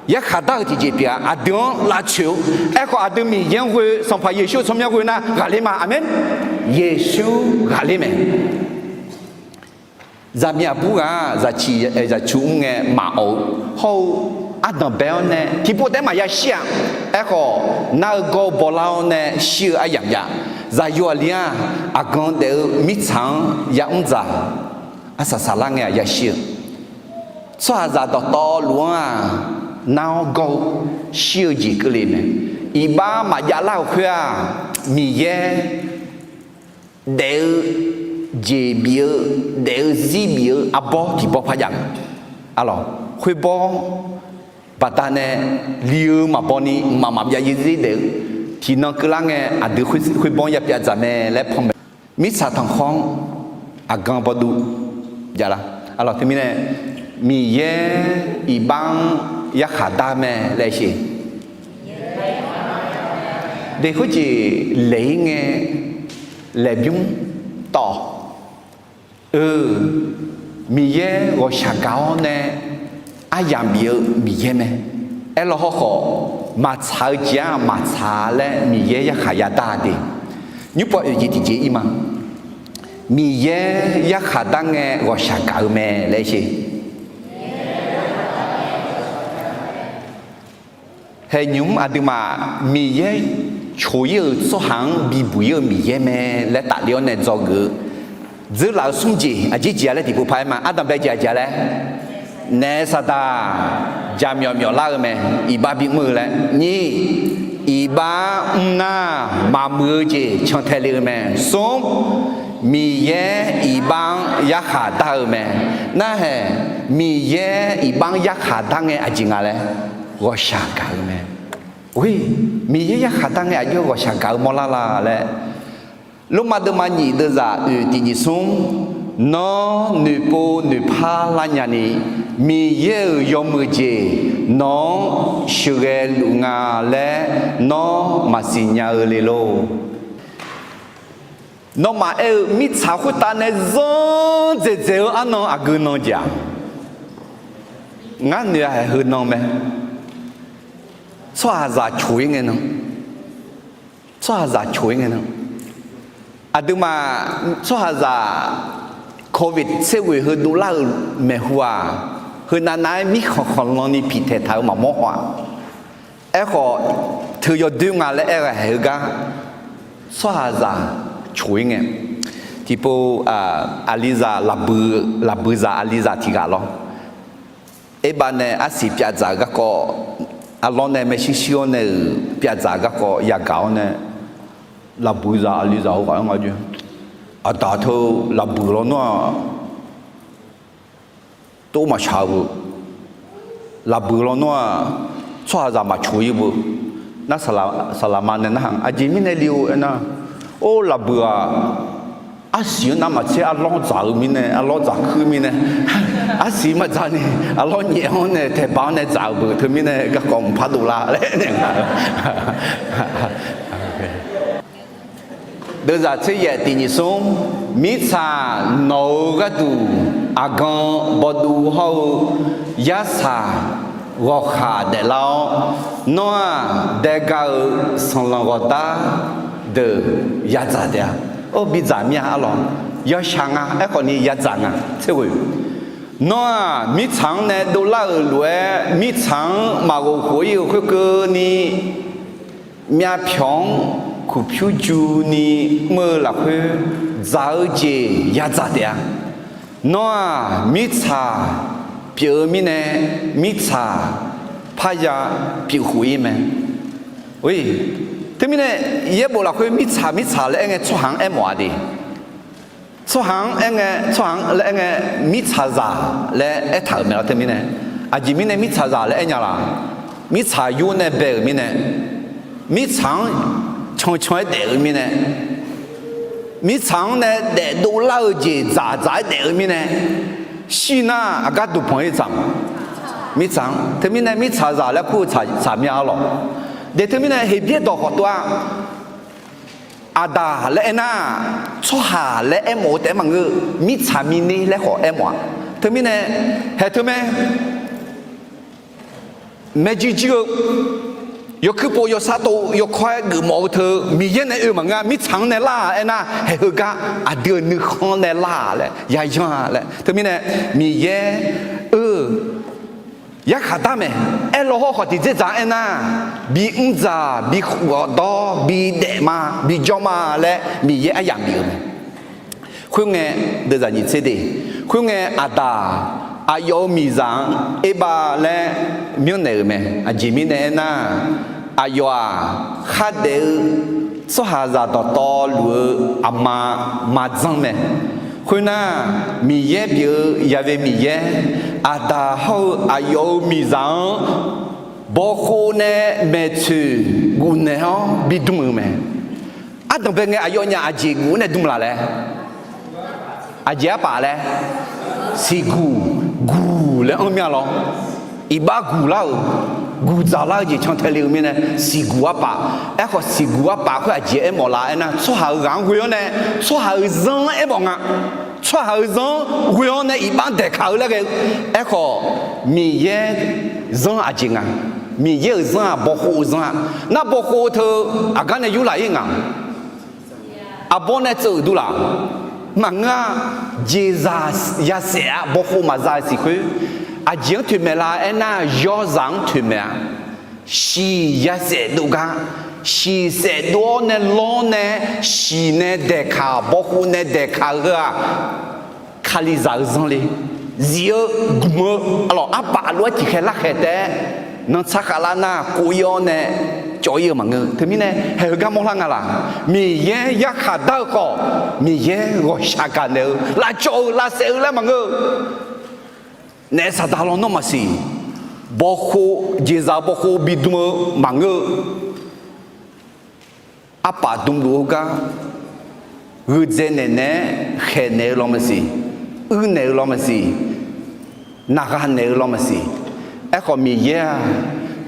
yarkhaq dar-eu tiqjeq pyeuf-a. Aqdui-anr lavcoeq-eu. Aerkhawf aqdui Miqyaer-anr ghoe, Sanqpaq Yeqsur-eu tsawrmyanr ghoe nar ghaqler ma. Aqmeq. Yeqsur ghaqler mae. Zaqmiq aqbur ghaq-aq, zaqciq zaqcu mr ngae maqawf-eu hawr-eu, ardanq bae-awr nae tiqpov taef-aer maqya shir-aq. Aerkhawf nar-eu gawr-eu bawlar-awr nae shir-eu aryamq jav. Zaqyo aqli-aq, aqgan daef-eu mirtsaq-anr yamr dzaq, arsaq saqlar ngae-aq yashir-eu, tsawrhaqzaq dawqtawvluf-anr-aq, nar-awr gawr-eu shir-eu jeq keuvle mae. Iqbax maqjav lar-euq khoer-aq, Miqyaer daef-eu jeq bif-eu, daef-eu zir bif-eu arbawr tiqbawr par jav-eu. Arlawq, khoerbawr baqdanae li-eu maqbaw ni mqmaq maqbyav yarzir daef-eu, tiqnan keuvlar ngae aqdui khoerbawr-anr yapyav dzaq mae laer panmaeq. Mirtsaq tanqkhawr-anr aqgan bawduv javlar. Arlawq, teumirnae Miqyaer iqbax-anr yarkhaq dar mae laer sheq. Deq khoerjeq laeq-ir ngae laeqbymr tawv. Eu, Miqyaer ghawqshaq gaq-awr nae aryamq bif-eu Miqyaer mae. Aerlawr hawrkhawf, maqtsaq-eu jeq-anr maqtsaq laer Miqyaer yarkhaq yadar-a de. Nymrpov oeq jeq tiqjeq ir ma. Miqyaer yarkhaq dar ngae ghawqshaq gaq-eu mae laer sher. Haeqnymq-mr aqduimaf Miqyaer coq ir-euq tsawrhaq-anr bibuq ir-eu Miqyaer mae laer tafler-awr nae dzawgeuf-eu dzeurlaf-eu smr jeq aqjeq jeq-a laer tiqpov paq-aer ma. Ardanqbae jeq aqjeq-a laer, naef saqdaq jaqmyawf myawflar-eu mae, iqbax bimr-eu laer. Nyiq, iqbax mrnar maqmuiq-eu jeq cantae le-eu mae. Smr, Miqyaer iqbax-anr yarkhaq dar-eu mae. Narhaeq, Miqyaer iqbax-anr yarkhaq dar ngae aqjeq nga laer ghawqshaq gaq-eu mae. Oe, Miqyaer yarkhaq dar ngae aqjox ghawqshaq gaq-eu mawrlar la laer, Lormav deuvma nyiq deuvzaq oeq tiq nyiq smr, nawr noeqpov noeqpar lar nyani, Miqyaer-euq yawmuiq jeq nawq-anr sheuqghae luf nga laer nawr maqsiq nya-eu le lor. Nawmaf aer-eu mirtsaq khoertav nae zanr dzaeqdzaeq-eu arnan aqgeu nan jeq-aq, ngar noeq-a haeq heu nan mae. Tsawrhaqzaq coq-ir ngae nan, tsawrhaqzaq coq-ir ngae nan, aqduimaf tsawrhaqzaq covid tser ghoeq heu dovlar-euq maeqhu-aq, heunav nav-aer mirkhanq khanqlan ni piqtaeq taq-eu maqmawr haw-aq. Aerkhawf, teu yawdoer nga laer aer-eu haeq heugar, tsawrhaqzaq coq-ir ngae, tiqpov aqlizaq laqbuiq, laqbuiqzaq aqlizaq tiq ghaq lawr. Aerbav nae arsiq pyavdzaq-eu garkawv, arlawr nae maershuir shuir-awr nae-euq pyavdzaq-eu garkawv yagaq-awr nae, laqbuiqzaq aqlizaq heughaq-aer nga jeq. Aqdaq teu laqbuiq lawnmr-aq, tov maqshaq-eu beu. Laqbuiq lawnmr-aq, tsawrhaqzaq maqcoq-ir beu. Nar, saqlaqma nae narhaq aqjeq mirnae le-eu aernar, or laqbuiq-aq, arsiq-anr navmaqtser arlawr dzaq-eu mirnae, arlawr dzaq kuir mirnae, arsiq maqdzaq ni, arlawr nyaef-anr nae taeqbaq-anr nae dzaq-eu beu teumirnae garkawv mqpar dovlar laer nae nga. Deuvzaq tser yaef tiq nyiq smr, mirtsaq nawq-euq gharduq aqgan bawduv hawr-eu yarsaq ghawqkhaq daeflar-awr, nawr-aq daega-euq sanqlanq ghawqdar deuq yadzaq taef-a. Or, bidzaq mir-a arlawq, yawshaq nga aerkhawf ni yadzaq nga tser ghoe. Nawr-aq mirtsaq-anr nae dovlar-euq lof-aer mirtsaq-anr maqghof khof-ir-euq khoerkeuvni, myavpyawq-anr kuqpyur juni mr-eu lafkhoer dzaq-eu jeq yadzaq taef-a. Nawr-aq mirtsaq pyeuf-eu mirnae, mirtsaq parya pyeuf khof-ir mae. Teumirnae, yaerbof lafkhoer mirtsaq mirtsaq laer aer ngae tsawrhaq-anr aermawf-a de. Tsawrhaq-anr aer ngae, tsawrhaq-anr laer aer ngae, mirtsaqzaq laer aertaq-euq mae lawr teumirnae. Aqjeq mirnae mirtsaqzaq laer aer nya laq? Mirtsaq yur nae bae-euq mirnae, mirtsaq-anr cancan-aer daef-eu mirnae, mirtsaq-anr nae daefdov lar-eu jeq dzaqdzaq-aer daef-eu mirnae, shir nar aqgar duqpanq-ir dzaq-a. Mirtsaq-anr teumirnae mirtsaqzaq laer kur-eu tsaq mya arlawq. De teumirnae Heqbyaer dawq khawf tov-a. Aqdaq laer aernar, tsawrhaq laer aermawf-eu taef-aer maqngeur, mirtsaq mirner laer khawf aermawf-a. Teumirnae, haeq teumae, maeqjir jir-eu, yawkuir pov yawsar tov yawkawr-aer geufmawf-eu teu Miqyaer nae oe maqngeur-a. Mirtsaq-anr nae lar-a aernar, haeq heugar aqdui-euq nuikhanr nae lar-a laer yayanr-a laer. Teumirnae, Miqyaer oe-eu yarkhaq dar mae. Aerlaw hawr khawf tiqdzerdzaq-anr aernar, bimr dzaq, bikhawf dawr, bidaef ma, bijawr ma laer Miqyaer aryamq bif-euq mae. Khoerngae, deuvzaq nyiq tser de, khoerngae aqdaq aqyawf-euq miqzaq-anr erbav laer myanrnaeq-euq mae. Aqjeq mirnae aernar, aqyawf-aq khardaef-eu tsawrhaqzaq dawqtawvluf-eu aqma maqdzanr mae. Khoernar, Miqyaer pyeuf-eu Yaqve Miqyaer, aqdaq hawr-eu aqyawf-euq miqzaq-anr bawkhov nae maeqtsoeq gufnaeq-awr bidm-euq mae. Ardanqbae ngae aqyawfnyaf aqjeq guf-awr nae dm laf laer? Aqjeq arpaf laer? Siqguq guq laer anr mir-a lawr. Iqbax guq lar-euq, guq dzaqlar-eu jeq cantae le-eu mirnae siqguq arpaf. Aerkhawf siqguq arpaf khoer aqjeq aermawf la aernar, tsawrhaq-euq ghaq-anr ghoe-awr nae tsawrhaq-euq zanr-anr aermawf nga. Tsawrhaq-euq zanr-anr ghoe-awr nae iqbax-anr daeqkaq-eu laer ghae-eu. Aerkhawf Miqyaer zanr aqjeq nga. Miqyaer-euq zanr-aq bawkhov-eu zanr-a. Nar bawkhov teu aqgar nae yurlaf-ir nga. Aqbawr nae tseuv-euq duq laf maqngeur-a. Jeqzaq yasaef-a, bawkhov maqza-eu siq khoer. Aqjeq-anr toeqmaeq la aernar, yawzaq-anr toeqmaeq-a. Shiq yasaef dov gar, shiq saef dov-awr nae lawr nae, shiq nae daeqkaq, bawkhov nae daeqkaq-eu heu-aq, Kalizaq-eu zanr le. Zif-eu gmq-eu, arlawq, arpaf lof-aer tiqkhaeq larkhaeq taef-aer nantsar khavlar nar, kov-ir-awr nae cawv-ir-eu maqngeur. Teumirnae haeq heugar mawrlar nga laq? Miqyaer yarkhaq dar-eu khawf, Miqyaer ghawqshaq gaqnaeq-eu, lavcawv-eu, lavsaef-eu laer maqngeur-eu. Naef saqdaq lawnmr maqsiq. Bawkhov, jeqzaq bawkhov bidm-eu maqngeur-eu. Arpaf dmluf-eu gar, gheudzae naeq naeq-aer khaeqnaeq-eu law maqsiq, uirnaeq-eu law maqsiq, naqgha naeq-eu law maqsiq. Aerkhawf Miqyaer-aq,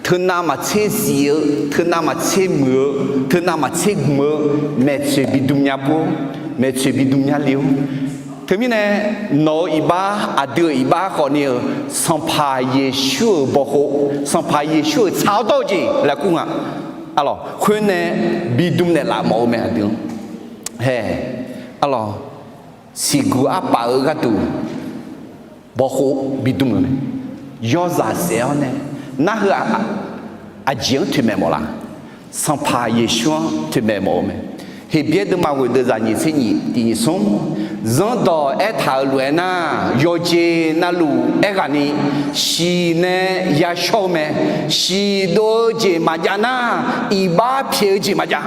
teunav maqtser zif-eu, teunav maqtser muiq-eu, teunav maqtser gmq-eu, maeqtsoeq bidm nya bur-awr, maeqtsoeq bidm nya le-awr. Teumirnae nawq-euq iqbax, aqdui-euq iqbax khawfni-euq Sanqpaq Yeqsur-euq bawkhov, Sanqpaq Yeqsur-euq tsaq-awr dawr-eu jeq laer kur nga. Arlawq, khoernae bidm naeqlaf mawf-eu mae aqdui-anr. Hae, arlawq, siqguq arpaf-eu gharduq bawkhov bidm-euq mae. Yawzaq saef-awr nae, nar heu-aq, aqjeq-anr toeqmaeq mawf laf? Sanqpaq Yeqsur-anr toeqmaeq mawf-eu mae. Heqbyaer deuvma ghoeq deuvzaq nyiq tser nyiq tiq nyiq smr, zanrdawq aertaq-euq lof-aer nar, yawqjeq navluf aerghaqni, shiq nae yashawr-eu mae. Shiq dov-eu jeq maqjav nar, iqbax pyaeq-eu jeq maqjav.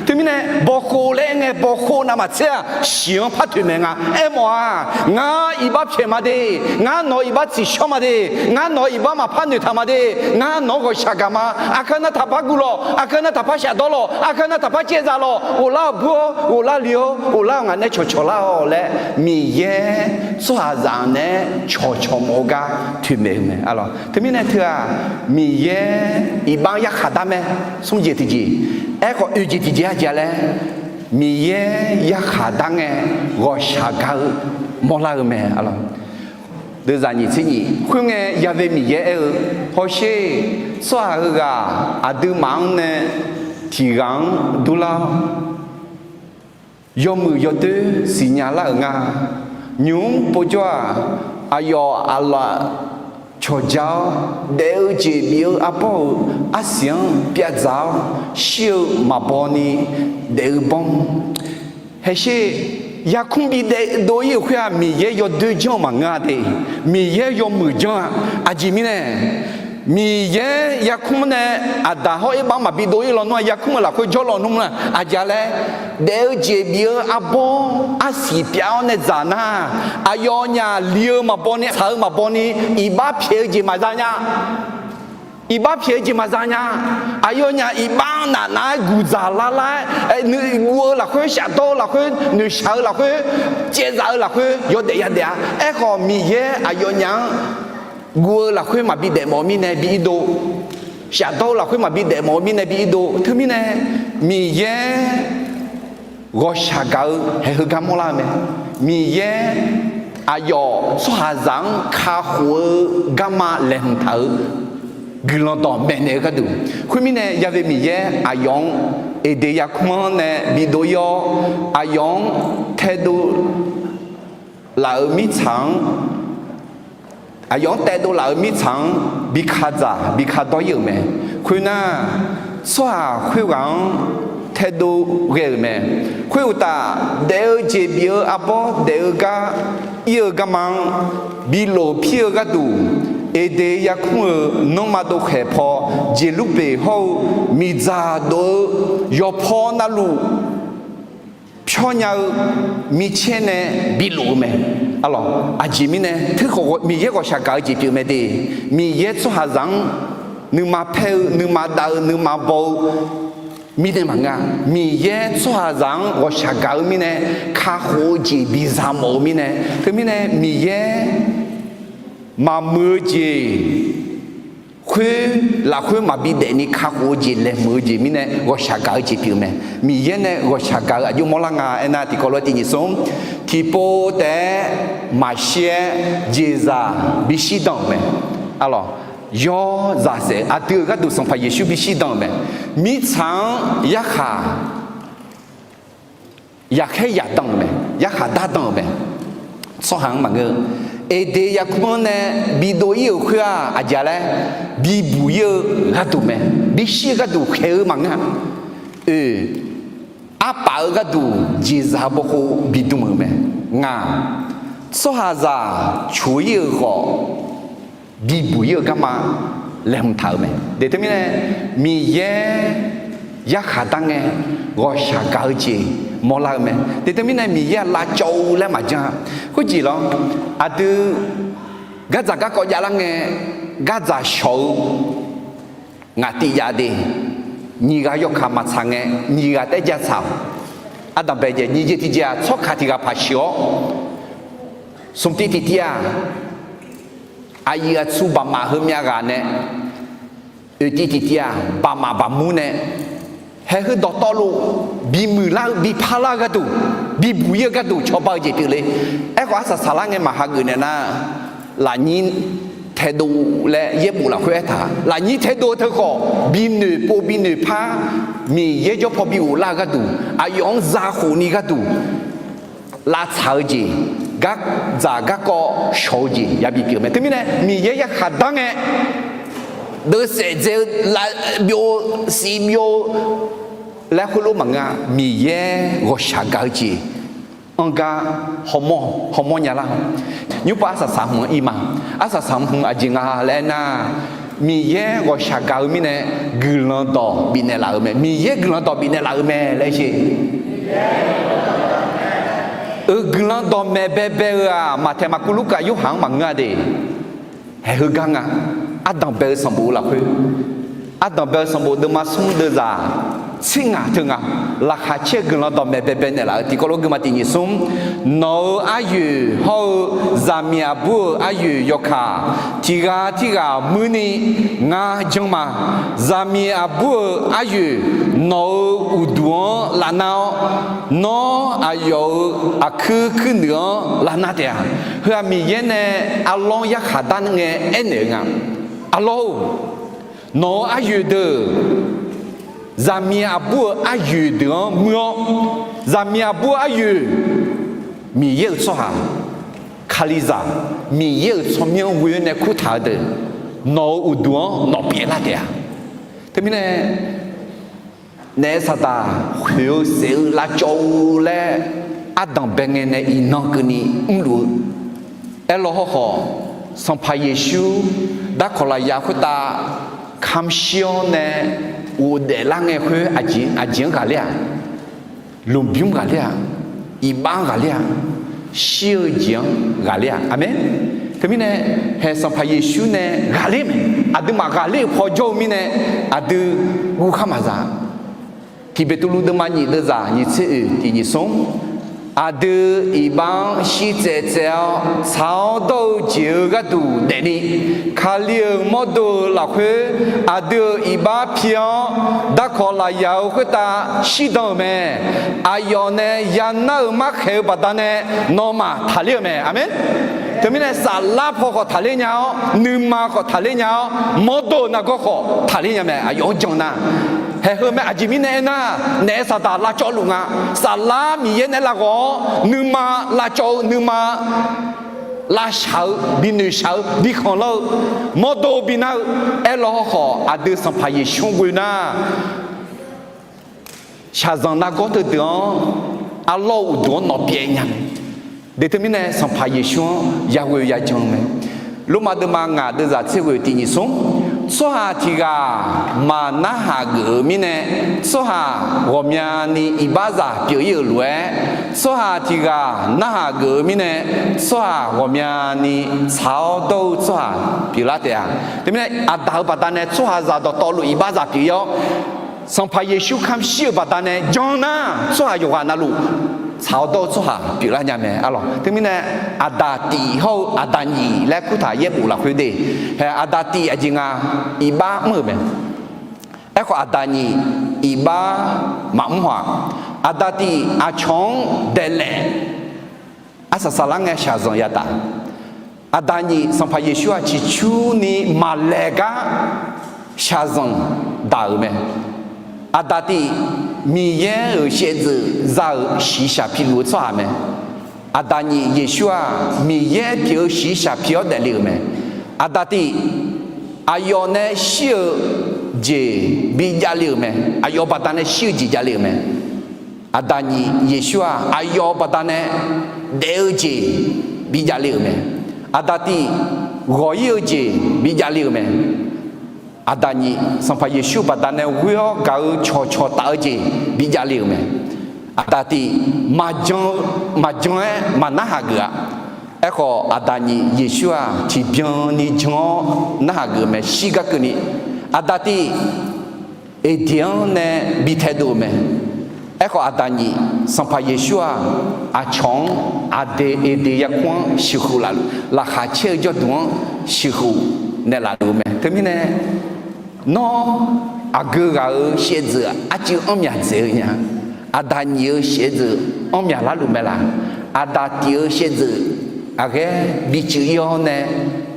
Teumirnae bawkhov laer aer ngae, bawkhov navmaqtser-aq, shiq-anr par toeqmaeq nga. Aermawf-aq, ngar iqbax pyaeq ma de, ngar nawq-euq iqbax tsiqshawr ma de, ngar nawq-euq iqbax maqpar noeqtaq ma de, ngar nawq-anr ghawqshaq gaq ma. Aqkar nar taqpar guv lawq, aqkar nar taqpar shafdawr lawq, aqkar nar taqpar caevzaq lawq, ghoflar-awq bur-awr, ghoflar li-awr, ghoflar-awq ngaq nae cawqcawq lar-awq laer, Miqyaer tsawrhaqzaq nae cawqcawq mawf-eu gar toeqmaeq-eu mae. Arlawq, teumirnae teu-aq, Miqyaer iqbax-anr yarkhaq dar mae. Smr jeq tiqjeq, aerkhawf oeq jeq tiqjeq aqjeq-a laer, Miqyaer yarkhaq dar ngae, ghawqshaq gaq-eu mawrlar-eu mae. Arlawq, deuvzaq nyiq tser nyiq, khoerngae yave Miqyaer aer-eu, hawsher, tsawrhaq heughaq aqduimaf-anr nae tiq ghaq-anr durlar-awr, yawmuiq yawdoer siqnya lar-euq nga. Nymq-mr povjawr-aq, aqyawf aqlaf cawqja-awr, daef-eu jeq bif-eu arbawr-euq arsiq-anr pyavdzaq-awr, shir-eu maqbaw ni daef-eu bawr. Haesher, yarkmr bidaef dov-ir-euq khoer-aq, Miqyaer yawdoer janr-eu maqngeur-a de. Miqyaer yawmuiq janr-a. Aqjeq mirnae, Miqyaer yarkmr nae Aqdaq hawr Erbax maqbi dov-ir lawnmr-aq, yarkmr-euq lafkhoer jawrlawnmr-aq, aqjeq-a laer, daef-eu jeq bif-eu arbawr arsiq pyav-awr nae dzaq nar, aqyawfnyaf li-eu maqbaw ni, tsaq-eu maqbaw ni, iqbax pyaeq-eu jeq maqza nya. Iqbax pyaeq-eu jeq maqza nya. Aqyawfnyaf iqbax nafnav-aer guqdzaq lar lar-aer, guv-eu lafkhoer, shafdawr-eu lafkhoer, noeqshaq-eu lafkhoer, caevzaq-eu lafkhoer yawdaef yadaef-a. Aerkhawf Miqyaer aqyawfnyaf-anr guv-eu lafkhoer maqbi daefmawf-eu mirnae bi irdov, shafdawr-eu lafkhoer maqbi daefmawf-eu mirnae bi irdov. Teumirnae Miqyaer ghawqshaq gaq-eu haeq heugar mawrlar-eu mae. Miqyaer aqyawf tsawrhaqzaq-anr kakhof-eu garma laeqhmq taq-euq guiqlanq dawq maeqnaeq-eu gharduq. Khoermirnae yave Miqyaer aqyawf-anr Eqdeq yarkmr-anr nae bidov-ir-awr, aqyawf-anr taedov laf-euq mirtsaq-anr, aqyawf-anr taedov laf-euq mirtsaq-anr bi kadzaq bi kadawr-ir-euq mae. Khoernar, tsawrhaq khoerghaq-anr taedov ghae-euq mae. Khoeruqtaf, daef-eu jeq bif-eu arbawr daef-eu gar ir-eu garma-anr bi lof pir-eu gharduq, Eqdeq yarkmr-euq nanrma dovkhaeq paw Jeqlurbeq hawr-eu miqdzaq dov-eu yawpaw navluf pyawr nya-eu micaer nae bilof-eu mae. Arlawq, aqjeq mirnae teukhawf Miqyaer ghawqshaq gaq-eu jeq pyeuf mae de. Miqyaer tsawrhaqzaq-anr nuima paer-eu, nuima dav-eu, nuima baw-eu mirnae maqngeur-a. Miqyaer tsawrhaqzaq-anr ghawqshaq gaq-eu mirnae, kakhof-eu jeq biza mawf-eu mirnae, teumirnae Miqyaer maqmuiq-eu jeq khoer lafkhoer maqbi daefni kakhof-eu jeq laeqhmq-eu jeq mirnae ghawqshaq gaq-eu jeq pyeuf mae. Miqyaer nae ghawqshaq gaq-eu aqjox mawrlar nga aernar, tiqkawv lof-aer tiq nyiq smr, tiqpov taef-aer maqshir-aer jeqzaq bishir dan-euq mae. Arlawq, yawzaq saef aqdui-euq gharduq Sanqpaq Yeqsur bishir dan-euq mae. Mirtsaq-anr yarkhaq yaqkhaer yaqdan-euq mae, yarkhaq dardan-euq mae. Tsawrhaq-anr maqngeur-eu, Eqdeq yarkmr-anr nae bidov ir-euq khoer-aq, aqjeq laer bibuq ir-eu gharduq mae. Bishir-eu gharduq khaeq-eu maqngeur-a. Oe, arpaf-eu gharduq jeqzaq bawkhov bidm-euq mae. Ngaq, tsawrhaqzaq coq ir-euq khawf, bibuq ir-eu garma laeqhmq taq-euq mae. Deqteumirnae, Miqyaer yarkhaq dar ngae ghawqshaq gaq-eu jeq mawrlar-eu mae. Deqteumirnae, Miqyaer-aq lavcawv-eu laer maqjan-a. Khoerjeq lawr, aqdui gardzaq garkawv javlar ngae, gardzaq shawq-eu ngaq tiv jav de, nyiq ghaq yawkaq maqtsaq ngae, nyiq ghaq taef-aer ja tsaq-awq. Ardanqbae jeq nyiq jeq tiq jeq-aq, tsawrkaq tiq ghaq paq sheuq-awr, smq tiv tiq tiv-aq, aqyuif aqtsu baqmaf heumyav ghaq nae, oeq tiv tiq tiv-aq, baqmaf baqmur nae, haeq heu dawqtawvluf bimuiq lar-eu biparlar-eu gharduq, bibuq ir-eu gharduq cawba-eu jeq pyeuf le. Aerkhawf, arsaq saqlar ngae maqhageuf naeq nar, lafnyir taedov laer yaerbof lafkhoer aertaq, lafnyir taedov teu khawf, binoeq pov binoeq par, Miqyaer jawr paw bi ghoflar-eu gharduq, aqyawf-anr zakhof ni gharduq, lavtsaq-eu jeq, gardzaq garkawv shawq-eu jeq yabi pyeuf mae. Teumirnae, Miqyaer yarkhaq dar ngae, deuvsaef dzae-eu, lavbyov, sivbyov laer khoerlof maqngeur-a. Miqyaer ghawqshaq gaq-eu jeq anr gar hawmawr, hawmawr nya lar. Nymrpav arsaq saq hmq-anr ir ma. Arsaq saq hmq aqjeq nga laer aernar, Miqyaer ghawqshaq gaq-eu mirnae guiqlanq dawq bifnaeq laf-euq mae. Miqyaer guiqlanq dawq bifnaeq laf-euq mae laer sher. Euq guiqlanq dawqmaeq baebae-eu-aq, Maqtaeq, Maqkuv, Lurkaf, Yorhaq-anr maqngeur-a de. Haeq heugar nga. Ardanqbae-eu sanqbof-eu lafkhoer, ardanqbae-eu sanqbof deuvma smr deuvzaq tser ngaq teu nga. Laqkhaq caer-eu guiqlanq dawqmaeq baebae naeqlaf-euq tiqkawv lof geuma tiq nyiq smr, nawq-euq aryoeq hawr-eu zaqmiq aqbur-euq aryoeq yawkaq tiq ghaq tirghaq muir ni ngar janr ma. Zaqmiq aqbur-euq aryoeq nawq-euq uqduq-anr lavnar-awr, nawr aqyawf-euq aqkuir kuirnuiq-anr lavnar taef-a. Heu-aq Miqyaer nae arlawr yarkhaq dar ngae aernaeq-eu nga. Arlawr-or, nawq-euq aryoeq deuq, zaqmiq aqbur-euq aryoeq deuq-anr muir-awr, zaqmiq aqbur-eu aryoeq, Miqyaer-euq tsawrhaq, Kalizaq, Miqyaer-euq tsawrmyanr ghoe-awr nae kurtaq-eu deuq, nawq-euq uqduq-anr nawq pyeuflar taef-a. Teumirnae, naef saqdaq khoeq-eu saef-eu lavcawv-eu laer ardanqbae ngae nae iqnan keuvni mrluf-eu. Aerlawr hawrkhawf, Sanqpaq Yeqsur darkawq lafyaq khoertav kamq shir-awr nae ghofdaef lar ngae khoer aqjeq, aqjeq-anr ghaqler-aq, lmqbymr ghaqler-aq, iqbax-anr ghaqler-aq, shir-eu jeq-anr ghaqler-aq. Aqmeq. Teumirnae, haeq Sanqpaq Yeqsur nae ghaqler mae. Aqduimaf ghaqler-euq paw jawr-eu mirnae, aqdui guvkhar maqza. Tiqbeqtuvluv deuvma nyiq deuvzaq nyiq tser oeq tiq nyiq smr, aqdui iqbax-anr shirtsaev tsaev-awr tsaq-awr dawr-eu jeq-euq gharduq daefni, Kali-euq mawrdo-euq lafkhoer aqdui-euq iqbax pi-awr, darkawq lafyaq-euq khoertav shirdan-euq mae. Aqyawf nae yanar-euq markhaeq-eu baqdanae nawmaf taqler-euq mae. Aqmeq. Teumirnae saflar paw khawf taqler nya-awr, nuima khawf taqler nya-awr, mawrdo-euq nargawr khawf taqler nya mae. Aqyawf-anr jan nar, haeq heu mae. Aqjeq mirnae aernar, naef saqdaq lavcawvluf nga. Saflar Miqyaer nae lavghawq-awr nuima lavcawv-eu, nuima lavshaq-eu, binoeqshaq-eu, bikhanqlanr-eu, mawrdo binar-eu. Aerlawr hawrkhawf, aqdui Sanqpaq Yeqsur-anr ghoe nar, shaqzanq nargawr teudeuq-anr, arlawr-eu uqduq-anr nawq pyaev nya mae. Deqteumirnae Sanqpaq Yeqsur-anr yaghoe yajan-eu mae. Lormav deuvma ngaq deuvzaq tser ghoe tiq nyiq smr, tsawrhaq tiq ghaq maqnarhaq geuf-eu mirnae, tsawrhaq ghawqmyani iqbaxzaq pyeuf ir-euq lof-aer, tsawrhaq tiq ghaq narhaq geuf-eu mirnae, tsawrhaq ghawqmyani tsaq-awr dawr-eu tsawrhaq pyeuflar taef-a. Teumirnae aqdaq-euq baqdanae tsawrhaqzaq dawqtawvluf iqbaxzaq pyeuf ir-awr, Sanqpaq Yeqsur kamq shir-euq baqdanae jan nar, tsawrhaq yawqghaq navluf tsaq-awr dawr-eu tsawrhaq pyeuflar nya mae. Arlawq teumirnae, aqdaq tif hawr-eu aqdaq nyiq laer kurtaq yaerbof lafkhoer de. Hae, aqdaq tif aqjeq nga, iqbax mr-euq mae. Aerkhawf aqdaq nyiq iqbax maqmr haw-aq, aqdaq tif aqcawq-anr daeqlaef, arsaq saqlar ngae shaqzanq yataf. Aqda nyif Sanqpaq Yeqsur-aq ciqcurni maqlaeq gar shaqzanq daq-euq mae. Aqda tiv, Miqyaer-euq shaevdzeuf za-euq shiqshaq piluf-eu tsawrhaq mae. Aqda nyif Yeqsur-aq Miqyaer pyeuf-eu shiqshaq pi-awr daefle-euq mae. Aqda tiv, aqyawf nae shir-eu jeq bijavle-euq mae. Aqyawf baqdanae shir-eu jeq javle-euq mae. Aqda nyif Yeqsur-aq aqyawf baqdanae daef-eu jeq bijavle-euq mae. Aqda tiv, ghawq-ir-eu jeq bijavle-euq mae. Aqda nyif Sanqpaq Yeqsur baqdanae ghoer-awr gaq-eu cawqcawq taf-eu jeq bijavle-euq mae. Aqda tiv, maqjan-eu, maqjan-aer maqnarhaq geuf-a. Aerkhawf, Aqda nyif Yeqsur-aq tiqbyan ni jan-awr narhaq geuf-eu mae, shir gar keuvni. Aqda tiv, Eqdeq-anr nae bi taedov-euq mae. Aerkhawf, Aqda nyif Sanqpaq Yeqsur-aq, aqcawq-anr Aqdeq, Eqdeq yarkmr-anr sheuqkhof laf, laqkhaq caer-eu jawrduq-anr sheuqkhof naeqlaf luf-eu mae. Teumirnae, nawr aqgeu ghaq-euq shaevdzeuf arcuiv anrmyaq dzaeq-eu nya. Aqda nyif-euq shaevdzeuf anrmyaq larluf mae laq? Aqda tif-euq shaevdzeuf aqghaer bicuf-ir-awr nae,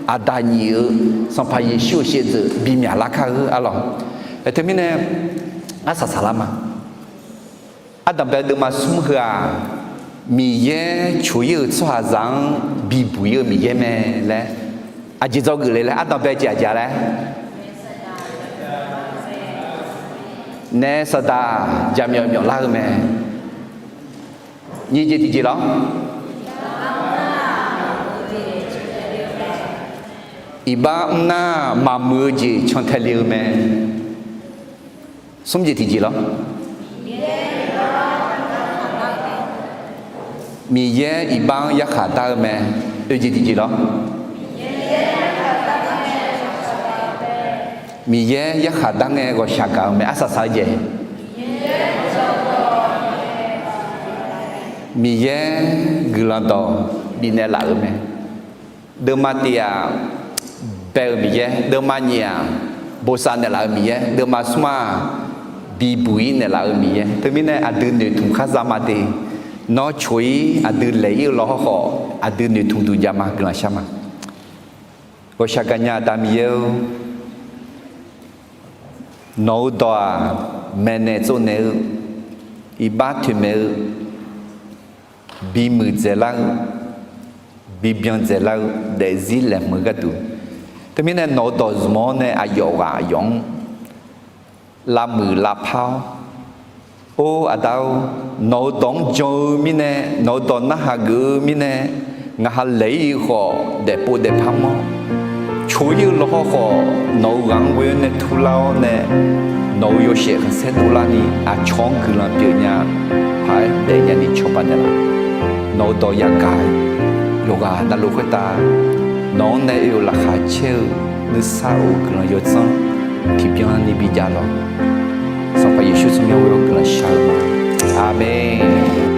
Aqda nyif-euq Sanqpaq Yeqsur-euq shaevdzeuf bimyaq lar kar-eu arlawq. Teumirnae, arsaq saqlar ma. Ardanqbae deuvma smr heu-aq, Miqyaer coq-ir-euq tsawrhaqzaq-anr bibuq-ir-eu Miqyaer mae laer aqjeq dzawgeuf le laer ardanqbae jeq aqjeq laer nae saqdaq jaqmyawf myawf lar-eu mae. Nyiq jeq tiqjeq lawr. Iqbax mrnar maqmuiq-eu jeq cantae le-eu mae. Smr jeq tiqjeq lawr. Miqyaer iqbax-anr yarkhaq dar-eu mae. Oeq jeq tiqjeq lawr. Miqyaer yarkhaq dar ngae ghawqshaq gaq-eu mae. Arsaq saq-eu jeq. Miqyaer guiqlanq dawq bifnaeq laf-euq mae. Deuvma tiq-aq, bae-eu Miqyaer, deuvma nyiq-aq, bosav naeqlaf-eu Miqyaer, deuvma smr-aq, bibuq-ir naeqlaf-eu Miqyaer. Teumirnae aqdui noeqtmq khar zama de. Nawr coq-ir aqdui laeq-ir-eu lawhawr khawf, aqdui noeqtmq duq jav ma, guiqlanq shar ma. Ghawqshaq gaqnya Aqda Miqyaer-or, nawq-eu dawq-aq, maeqnaeq tsovnaeq-eu, iqbax toeqmaeq-eu, bimuiq dzaeqlar-eu, bibyan dzaeqlar-eu, daefzir laeqhmq-eu gharduq. Teumirnae nawq-eu dawq zmq-awr nae aqyawf ghaq aqyawf-anr lavmuiq lavpar-awr, Or Aqda-or, nawq-eu dawq-anr jan-eu mirnae, nawq-eu dawq narhaq geuf-eu mirnae, ngaq ha laeq-ir khawf daefpov daefpar mawr, coq-ir-eu lawhawr khawf nawq-eu ghaq-anr ghoe-awr nae turlar-awr nae, nawq-eu yawshaef khanqsaer dovlarni aqcawq-anr guiqlanq pyeufnya, paq-aer daefnya ni cawba naeqlaf. Nawq-eu dawq yagaq yawqghaq navluf khoertav nawq-anr nae oe-eu laqkhaq caer-eu nuisar of-eu guiqlanq yawdzanr tiqbyan ni bijav lawq. Sanqpaq Yeqsur tsawrmyanr ghoe-awr guiqlanq shar-eu ma. Aqmeq.